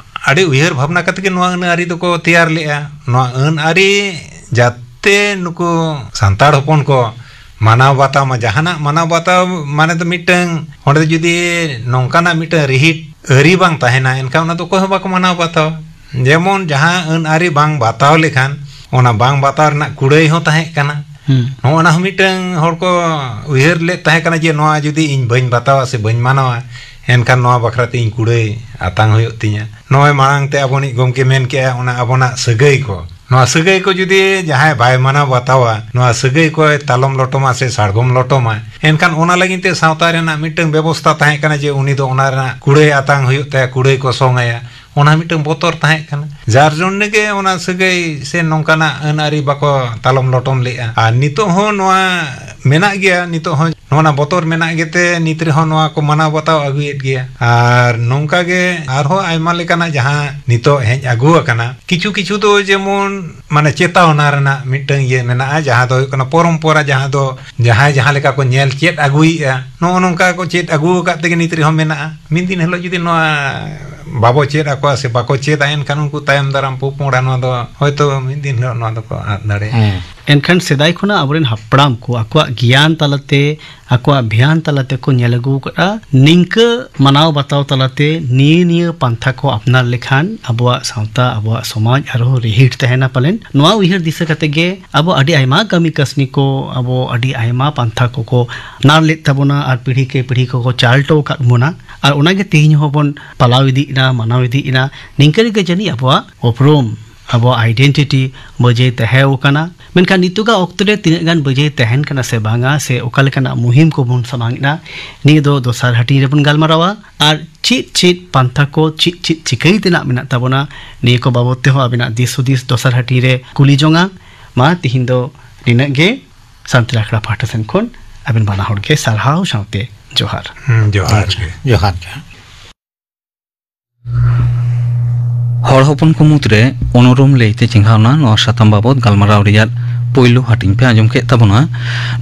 ᱟᱹᱰᱤ ᱩᱭᱦᱟᱹᱨ ᱵᱷᱟᱵᱽᱱᱟ ᱠᱟᱛᱮ ᱜᱮ ᱱᱚᱣᱟ ᱟᱹᱱ ᱟᱹᱨᱤ ᱫᱚᱠᱚ ᱛᱮᱭᱟᱨ ᱞᱮᱫᱼᱟ᱾ ᱱᱚᱣᱟ ᱟᱹᱱ ᱟᱹᱨᱤ ᱡᱟᱛᱮ ᱱᱩᱠᱩ ᱥᱟᱱᱛᱟᱲ ᱦᱚᱯᱚᱱ ᱠᱚ ᱢᱟᱱᱟᱣ ᱵᱟᱛᱟᱣ ᱢᱟ, ᱡᱟᱦᱟᱱᱟᱜ ᱢᱟᱱᱟᱣ ᱵᱟᱛᱟᱣ ᱢᱟᱱᱮ ᱫᱚ ᱢᱤᱫᱴᱟᱝ ᱚᱸᱰᱮ ᱡᱩᱫᱤ ᱱᱚᱝᱠᱟᱱᱟᱜ ᱢᱤᱫᱴᱟᱝ ᱨᱤᱦᱤᱴ ᱟᱹᱨᱤ ᱵᱟᱝ ᱛᱟᱦᱮᱱᱟ, ᱮᱱᱠᱷᱟᱱ ᱚᱱᱟ ᱫᱚ ᱚᱠᱚᱭ ᱦᱚᱸ ᱵᱟᱠᱚ ᱢᱟᱱᱟᱣ ᱵᱟᱛᱟᱣᱟ᱾ ᱡᱮᱢᱚᱱ ᱡᱟᱦᱟᱸ ᱟᱹᱱ ᱟᱹᱨᱤ ᱵᱟᱝ ᱵᱟᱛᱟᱣ ᱞᱮᱠᱷᱟᱱ ᱚᱱᱟ ᱵᱟᱝ ᱵᱟᱛᱟᱣ ᱨᱮᱱᱟᱜ ᱠᱩᱲᱟᱹᱭ ᱦᱚᱸ ᱛᱟᱦᱮᱸ ᱠᱟᱱᱟ᱾ ᱦᱩᱸ᱾ ᱱᱚᱜᱼᱚ ᱱᱟ ᱦᱚᱸ ᱢᱤᱫᱴᱟᱝ ᱦᱚᱲ ᱠᱚ ᱩᱭᱦᱟᱹᱨ ᱞᱮᱫ ᱛᱟᱦᱮᱸ ᱠᱟᱱᱟ ᱡᱮ ᱱᱚᱣᱟ ᱡᱩᱫᱤ ᱤᱧ ᱵᱟᱹᱧ ᱵᱟᱛᱟᱣᱟ ᱥᱮ ᱵᱟᱹᱧ ᱢᱟᱱᱟᱣᱟ, ᱮᱱᱠᱷᱟᱱ ᱱᱚᱣᱟ ᱵᱟᱠᱷᱨᱟ ᱛᱮ ᱤᱧ ᱠᱩᱲᱟᱹᱭ ᱟᱛᱟᱝ ᱦᱩᱭᱩᱜ ᱛᱤᱧᱟ᱾ ᱱᱚᱜᱼᱚᱭ ᱢᱟᱲᱟᱝ ᱛᱮ ᱟᱵᱚᱱᱤᱡ ᱜᱚᱢᱠᱮ ᱢᱮᱱ ᱠᱮᱜᱼᱟ, ᱚᱱᱟ ᱟᱵᱚᱱᱟᱜ ᱥᱟᱹᱜᱟᱹᱭ ᱠᱚ, ᱱᱚᱣᱟ ᱥᱟᱹᱜᱟᱹᱭ ᱠᱚ ᱡᱩᱫᱤ ᱡᱟᱦᱟᱸᱭ ᱵᱟᱭ ᱢᱟᱱᱟᱣ ᱵᱟᱛᱟᱣᱟ, ᱱᱚᱣᱟ ᱥᱟᱹᱜᱟᱹᱭ ᱠᱚᱭ ᱛᱟᱞᱚᱢ ᱞᱚᱴᱚᱢᱟ ᱥᱮ ᱥᱟᱲᱜᱚᱢ ᱞᱚᱴᱚᱢᱟ, ᱮᱱᱠᱷᱟᱱ ᱚᱱᱟ ᱞᱟᱹᱜᱤᱫ ᱛᱮ ᱥᱟᱶᱛᱟ ᱨᱮᱱᱟᱜ ᱢᱤᱫᱴᱟᱝ ᱵᱮᱵᱚᱥᱛᱟ ᱛᱟᱦᱮᱸ ᱠᱟᱱᱟ ᱡᱮ ᱩᱱᱤ ᱫᱚ ᱚᱱᱟ ᱨᱮᱱᱟᱜ ᱠᱩᱲᱟᱹᱭ ᱟᱛᱟᱝ ᱦᱩᱭᱩᱜ ᱛᱟᱭᱟ, ᱠᱩᱲᱟᱹᱭ ᱠᱚ ᱥᱚᱝ ᱟᱭᱟ᱾ ᱚᱱᱟ ᱢᱤᱫᱴᱟᱝ ᱵᱚᱛᱚᱨ ᱛᱟᱦᱮᱸ ᱠᱟᱱᱟ, ᱡᱟᱨ ᱡᱚᱱᱱᱮ ᱜᱮ ᱚᱱᱟ ᱥᱟᱹᱜᱟᱹᱭ ᱥᱮ ᱱᱚᱝᱠᱟᱱᱟᱜ ᱟᱹᱱ ᱟᱹᱨᱤ ᱵᱟᱠᱚ ᱛᱟᱞᱚᱢ ᱞᱚᱴᱚᱢ ᱞᱮᱫᱼᱟ᱾ ᱟᱨ ᱱᱤᱛᱚᱜ ᱦᱚᱸ ᱱᱚᱣᱟ ᱢᱮᱱᱟᱜ ᱜᱮᱭᱟ, ᱱᱤᱛᱚᱜ ᱦᱚᱸ ᱱᱚᱣᱟ ᱨᱮᱱᱟᱜ ᱵᱚᱛᱚᱨ ᱢᱮᱱᱟᱜ ᱜᱮᱛᱮ ᱱᱤᱛ ᱨᱮᱦᱚᱸ ᱱᱚᱣᱟ ᱠᱚ ᱢᱟᱱᱟᱣ ᱵᱟᱛᱟᱣ ᱟᱹᱜᱩᱭᱮᱫ ᱜᱮᱭᱟ᱾ ᱟᱨ ᱱᱚᱝᱠᱟ ᱜᱮ ᱟᱨᱦᱚᱸ ᱟᱭᱢᱟ ᱞᱮᱠᱟᱱᱟᱜ ᱡᱟᱦᱟᱸ ᱱᱤᱛᱚᱜ ᱦᱮᱡ ᱟᱹᱜᱩ ᱟᱠᱟᱱᱟ, ᱠᱤᱪᱷᱩ ᱠᱤᱪᱷᱩ ᱫᱚ ᱡᱮᱢᱚᱱ ᱢᱟᱱᱮ ᱪᱮᱛᱟᱣᱱᱟ ᱨᱮᱱᱟᱜ ᱢᱤᱫᱴᱟᱝ ᱤᱭᱟᱹ ᱢᱮᱱᱟᱜᱼᱟ, ᱡᱟᱦᱟᱸ ᱫᱚ ᱦᱩᱭᱩᱜ ᱠᱟᱱᱟ ᱯᱚᱨᱚᱢᱯᱚᱨᱟ, ᱡᱟᱦᱟᱸ ᱫᱚ ᱡᱟᱦᱟᱸᱭ ᱡᱟᱦᱟᱸ ᱞᱮᱠᱟ ᱠᱚ ᱧᱮᱞ ᱪᱮᱫ ᱟᱹᱜᱩᱭᱮᱫᱼᱟ, ᱱᱚᱜᱼᱚ ᱱᱚᱝᱠᱟ ᱠᱚ ᱪᱮᱫ ᱟᱹᱜᱩ ᱟᱠᱟᱫ ᱛᱮᱜᱮ ᱱᱤᱛ ᱨᱮᱦᱚᱸ ᱢᱮᱱᱟᱜᱼᱟ᱾ ᱢᱤᱫ ᱫᱤᱱ ᱦᱤᱞᱳᱜ ᱡᱩᱫᱤ ᱱᱚᱣᱟ ᱵᱟᱵᱚ ᱪᱮᱫ ᱟᱠᱚᱣᱟ ᱥᱮ ᱵᱟᱠᱚ ᱪᱮᱫᱟ, ᱮᱱᱠᱷᱟᱱ ᱩᱱᱠᱩ ᱛᱟᱭᱚᱢ ᱫᱟᱨᱟᱢ ᱯᱚᱯᱚᱝᱲᱟ ᱱᱚᱣᱟ ᱫᱚ ᱦᱚᱭᱛᱳ ᱢᱤᱫ ᱫᱤᱱ ᱦᱤᱞᱳᱜ ᱱᱚᱣᱟ ᱫᱚᱠᱚ ᱟᱫ ᱫᱟᱲᱮᱭᱟᱜᱼᱟ᱾ ᱦᱮᱸ᱾ ᱮᱱᱠᱷᱟᱱ ᱥᱮᱫᱟᱭ ᱠᱷᱚᱱᱟᱜ ᱟᱵᱚᱨᱮᱱ ᱦᱟᱯᱲᱟᱢ ᱠᱚ ᱟᱠᱚᱣᱟᱜ ᱜᱮᱭᱟᱱ ᱛᱟᱞᱟᱛᱮ, ᱟᱠᱚᱣᱟᱜ ᱵᱷᱮᱭᱟᱱ ᱛᱟᱞᱟᱛᱮ ᱠᱚ ᱧᱮᱞ ᱟᱹᱜᱩ ᱟᱠᱟᱫᱼᱟ᱾ ᱱᱤᱝᱠᱟᱹ ᱢᱟᱱᱟᱣ ᱵᱟᱛᱟᱣ ᱛᱟᱞᱟᱛᱮ ᱱᱤᱭᱟᱹ ᱱᱤᱭᱟᱹ ᱯᱟᱱᱛᱷᱟ ᱠᱚ ᱟᱯᱱᱟᱨ ᱞᱮᱠᱷᱟᱱ ᱟᱵᱚᱣᱟᱜ ᱥᱟᱶᱛᱟ, ᱟᱵᱚᱣᱟᱜ ᱥᱚᱢᱟᱡᱽ ᱟᱨᱦᱚᱸ ᱨᱤᱦᱤᱴ ᱛᱟᱦᱮᱱᱟ ᱯᱟᱞᱮᱱ᱾ ᱱᱚᱣᱟ ᱩᱭᱦᱟᱹᱨ ᱫᱤᱥᱟᱹ ᱠᱟᱛᱮ ᱜᱮ ᱟᱵᱚ ᱟᱹᱰᱤ ᱟᱭᱢᱟ ᱠᱟᱹᱢᱤ ᱠᱟᱹᱥᱱᱤ ᱠᱚ, ᱟᱵᱚ ᱟᱹᱰᱤ ᱟᱭᱢᱟ ᱯᱟᱱᱛᱷᱟ ᱠᱚᱠᱚ ᱟᱯᱱᱟᱨ ᱞᱮᱫ ᱛᱟᱵᱚᱱᱟ ᱟᱨ ᱯᱤᱲᱦᱤ ᱠᱮ ᱯᱤᱲᱦᱤ ᱠᱚᱠᱚ ᱪᱟᱞ ᱦᱚᱴᱚ ᱟᱠᱟᱫ ᱵᱚᱱᱟ᱾ ᱟᱨ ᱚᱱᱟᱜᱮ ᱛᱮᱦᱮᱧ ᱦᱚᱸᱵᱚᱱ ᱯᱟᱞᱟᱣ ᱤᱫᱤᱭᱮᱫᱟ, ᱢᱟᱱᱟᱣ ᱤᱫᱤᱭᱮᱫᱟ᱾ ᱱᱤᱝᱠᱟᱹ ᱨᱮᱜᱮ ᱡᱟᱹᱱᱤᱡ ᱟᱵᱚᱣᱟᱜ ᱩᱯᱨᱩᱢ, ᱟᱵᱚᱣᱟᱜ identity ᱵᱟᱹᱡᱟᱹᱭ ᱛᱟᱦᱮᱸ ᱟᱠᱟᱱᱟ᱾ ᱢᱮᱱᱠᱷᱟᱱ ᱱᱤᱛᱚᱜᱟᱜ ᱚᱠᱛᱚ ᱨᱮ ᱛᱤᱱᱟᱹᱜ ᱜᱟᱱ ᱵᱟᱹᱡᱟᱹᱭ ᱛᱟᱦᱮᱱ ᱠᱟᱱᱟ ᱥᱮ ᱵᱟᱝᱟ, ᱥᱮ ᱚᱠᱟ ᱞᱮᱠᱟᱱᱟᱜ ᱢᱩᱦᱤᱢ ᱠᱚᱵᱚᱱ ᱥᱟᱢᱟᱝ ᱮᱫᱟ, ᱱᱤᱭᱟᱹ ᱫᱚ ᱫᱚᱥᱟᱨ ᱦᱟᱹᱴᱤᱧ ᱨᱮᱵᱚᱱ ᱜᱟᱞᱢᱟᱨᱟᱣᱟ᱾ ᱟᱨ ᱪᱮᱫ ᱪᱮᱫ ᱯᱟᱱᱛᱷᱟ ᱠᱚ, ᱪᱮᱫ ᱪᱮᱫ ᱪᱤᱠᱟᱹᱭ ᱛᱮᱱᱟᱜ ᱢᱮᱱᱟᱜ ᱛᱟᱵᱚᱱᱟ, ᱱᱤᱭᱟᱹ ᱠᱚ ᱵᱟᱵᱚᱛ ᱛᱮᱦᱚᱸ ᱟᱵᱤᱱᱟᱜ ᱫᱤᱥ ᱦᱩᱫᱤᱥ ᱫᱚᱥᱟᱨ ᱦᱟᱹᱴᱤᱧ ᱨᱮ ᱠᱩᱞᱤ ᱡᱚᱝᱟ᱾ ᱢᱟ ᱛᱤᱦᱤᱧ ᱫᱚ ᱱᱤᱱᱟᱹᱜ ᱜᱮ᱾ ᱥᱟᱱᱛᱟᱲᱤ ᱟᱠᱷᱲᱟ ᱯᱟᱦᱴᱟ ᱥᱮᱱ ᱠᱷᱚᱱ ᱟᱵᱤᱱ ᱵᱟᱱᱟ ᱦᱚᱲ ᱜᱮ ᱥᱟᱨᱦᱟᱣ ᱥᱟᱶᱛᱮ ᱡᱚᱦᱟᱨ᱾ ᱦᱩᱸ, ᱡᱚᱦᱟᱨ ᱜᱮ᱾ ᱡᱚᱦᱟᱨ ᱜᱮ᱾ ᱦᱚᱲ ᱦᱚᱯᱚᱱ ᱠᱚ ᱢᱩᱫᱽᱨᱮ ᱚᱱᱚᱨᱚᱢ ᱞᱟᱹᱭᱛᱮ ᱪᱮᱸᱜᱷᱟᱣᱱᱟ ᱱᱚᱣᱟ ᱥᱟᱛᱟᱢ ᱵᱟᱵᱚᱛ ᱜᱟᱞᱢᱟᱨᱟᱣ ᱨᱮᱭᱟᱜ ᱯᱳᱭᱞᱳ ᱦᱟᱹᱴᱤᱧ ᱯᱮ ᱟᱸᱡᱚᱢ ᱠᱮᱫ ᱛᱟᱵᱚᱱᱟ᱾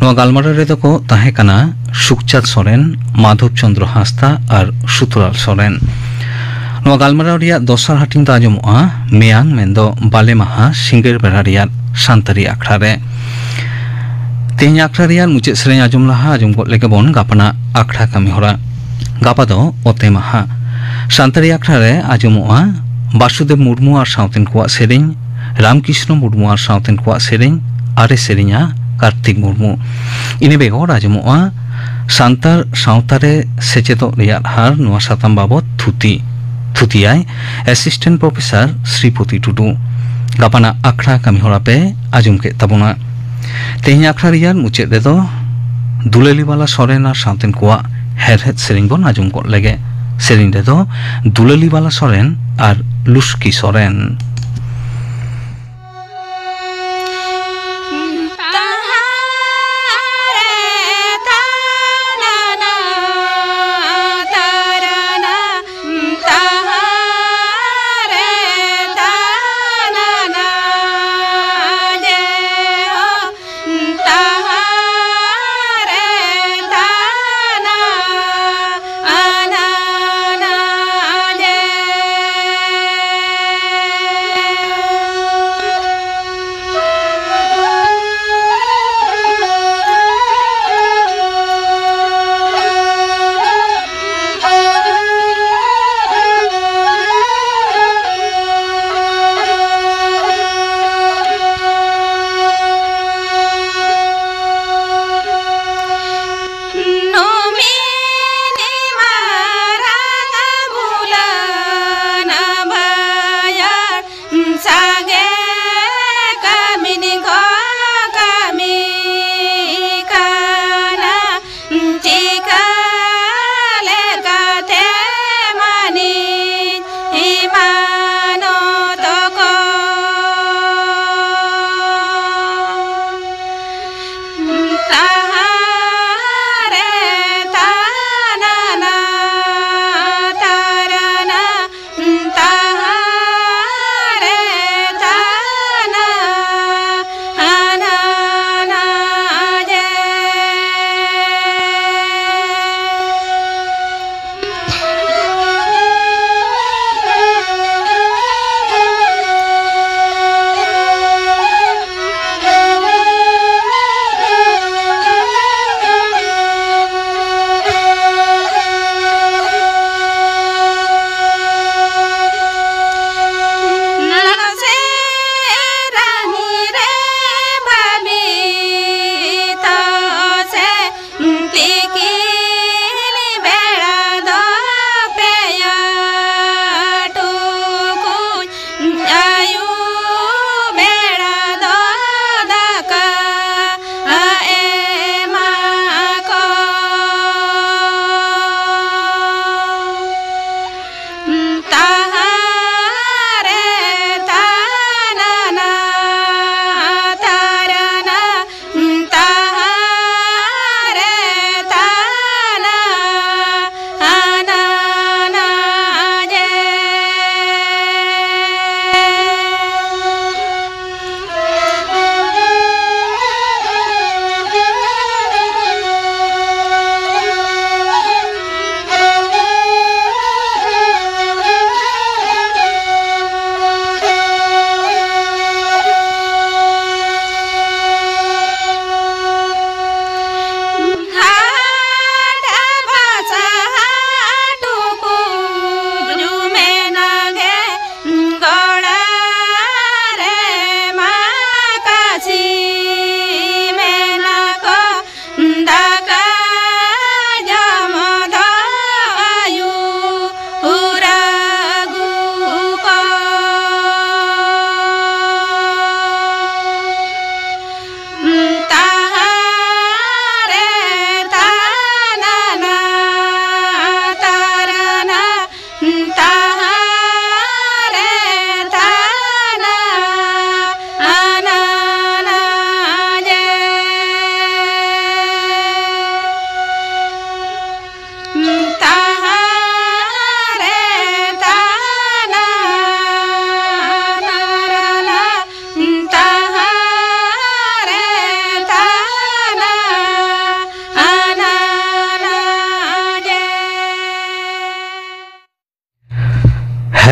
ᱱᱚᱣᱟ ᱜᱟᱞᱢᱟᱨᱟᱣ ᱨᱮᱫᱚ ᱠᱚ ᱛᱟᱦᱮᱸ ᱠᱟᱱᱟ ᱥᱩᱠᱪᱟᱸᱫᱽ ᱥᱚᱨᱮᱱ, ᱢᱟᱫᱷᱚᱵ ᱪᱚᱸᱫᱽᱨᱚ ᱦᱟᱸᱥᱫᱟ ᱟᱨ ᱥᱩᱛᱚᱞᱟᱞ ᱥᱚᱨᱮᱱ᱾ ᱱᱚᱣᱟ ᱜᱟᱞᱢᱟᱨᱟᱣ ᱨᱮᱭᱟᱜ ᱫᱚᱥᱟᱨ ᱦᱟᱹᱴᱤᱧ ᱫᱚ ᱟᱸᱡᱚᱢᱚᱜᱼᱟ ᱢᱮᱭᱟᱝ, ᱢᱮᱱᱫᱚ ᱵᱟᱞᱮ ᱢᱟᱦᱟ ᱥᱤᱸᱜᱟᱹᱲ ᱵᱮᱲᱟ ᱨᱮᱭᱟᱜ ᱥᱟᱱᱛᱟᱲᱤ ᱟᱠᱷᱲᱟ ᱨᱮ᱾ ᱛᱮᱦᱮᱧ ᱟᱠᱷᱲᱟ ᱨᱮᱭᱟᱜ ᱢᱩᱪᱟᱹᱫ ᱥᱮᱨᱮᱧ ᱟᱸᱡᱚᱢ ᱞᱟᱦᱟ ᱟᱸᱡᱚᱢ ᱜᱚᱫ ᱞᱮᱜᱮ ᱵᱚᱱ ᱜᱟᱯᱟᱱᱟᱜ ᱟᱠᱷᱲᱟ ᱠᱟᱹᱢᱤ ᱦᱚᱨᱟ᱾ ᱜᱟᱯᱟ ᱫᱚ ᱚᱛᱮ ᱢᱟᱦᱟ᱾ ᱥᱟᱱᱛᱟᱲᱤ ᱟᱠᱷᱲᱟ ᱨᱮ ᱟᱸᱡᱚᱢᱚᱜᱼᱟ ᱵᱟᱥᱩᱫᱮᱵ ᱢᱩᱨᱢᱩ ᱟᱨ ᱥᱟᱶᱛᱮᱱ ᱠᱚᱣᱟᱜ ᱥᱮᱨᱮᱧ, ᱨᱟᱢᱠᱨᱤᱥᱱᱚ ᱢᱩᱨᱢᱩ ᱟᱨ ᱥᱟᱶᱛᱮᱱ ᱠᱚᱣᱟᱜ ᱥᱮᱨᱮᱧ, ᱟᱨᱮ ᱥᱮᱨᱮᱧᱟ ᱠᱟᱨᱛᱤᱠ ᱢᱩᱨᱢᱩ᱾ ᱤᱱᱟᱹ ᱵᱮᱜᱚᱨ ᱟᱸᱡᱚᱢᱚᱜᱼᱟ ᱥᱟᱱᱛᱟᱲ ᱥᱟᱶᱛᱟ ᱨᱮ ᱥᱮᱪᱮᱫᱚᱜ ᱨᱮᱭᱟᱜ ᱦᱟᱨ, ᱱᱚᱣᱟ ᱥᱟᱛᱟᱢ ᱵᱟᱵᱚᱛ ᱛᱷᱩᱛᱤ᱾ ᱛᱷᱩᱛᱤᱭᱟᱭ ᱮᱥᱤᱥᱴᱮᱱᱴ ᱯᱨᱚᱯᱷᱮᱥᱚᱨ ᱥᱨᱤᱯᱚᱛᱤ ᱴᱩᱰᱩ᱾ ᱜᱟᱯᱟᱱᱟᱜ ᱟᱠᱷᱲᱟ ᱠᱟᱹᱢᱤ ᱦᱚᱨᱟ ᱯᱮ ᱟᱸᱡᱚᱢ ᱠᱮᱫ ᱛᱟᱵᱚᱱᱟ᱾ ᱛᱮᱦᱮᱧ ᱟᱠᱷᱲᱟ ᱨᱮᱭᱟᱜ ᱢᱩᱪᱟᱹᱫ ᱨᱮᱫᱚ ᱫᱩᱞᱟᱹᱞᱤ ᱵᱟᱞᱟ ᱥᱚᱨᱮᱱ ᱟᱨ ᱥᱟᱶᱛᱮᱱ ᱠᱚᱣᱟᱜ ᱦᱮᱲᱦᱮᱫ ᱥᱮᱨᱮᱧ ᱵᱚᱱ ᱟᱸᱡᱚᱢ ᱜᱚᱫ ᱞᱮᱜᱮ᱾ ᱥᱮᱨᱮᱧ ᱨᱮᱫᱚ ᱫᱩᱞᱟᱹᱞᱤ ᱵᱟᱞᱟ ᱥᱚᱨᱮᱱ ᱟᱨ ᱞᱩᱥᱠᱤ ᱥᱚᱨᱮᱱ᱾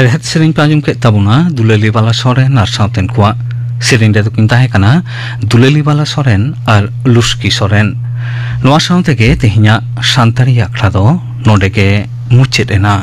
ᱨᱮᱦᱮᱫ ᱥᱮᱨᱮᱧ ᱯᱮ ᱟᱸᱡᱚᱢ ᱠᱮᱫ ᱛᱟᱵᱚᱱᱟ ᱫᱩᱞᱟᱹᱞᱤ ᱵᱟᱞᱟ ᱥᱚᱨᱮᱱ ᱟᱨ ᱥᱟᱶᱛᱮᱱ ᱠᱚᱣᱟᱜ᱾ ᱥᱮᱨᱮᱧ ᱨᱮᱫᱚ ᱠᱤᱱ ᱛᱟᱦᱮᱸ ᱠᱟᱱᱟ ᱫᱩᱞᱟᱹᱞᱤ ᱵᱟᱞᱟ ᱥᱚᱨᱮᱱ ᱟᱨ ᱞᱩᱥᱠᱤ ᱥᱚᱨᱮᱱ᱾ ᱱᱚᱣᱟ ᱥᱟᱶ ᱛᱮᱜᱮ ᱛᱮᱦᱮᱧᱟᱜ ᱥᱟᱱᱛᱟᱲᱤ ᱟᱠᱷᱲᱟ ᱫᱚ ᱱᱚᱰᱮ ᱜᱮ ᱢᱩᱪᱟᱹᱫ ᱮᱱᱟ᱾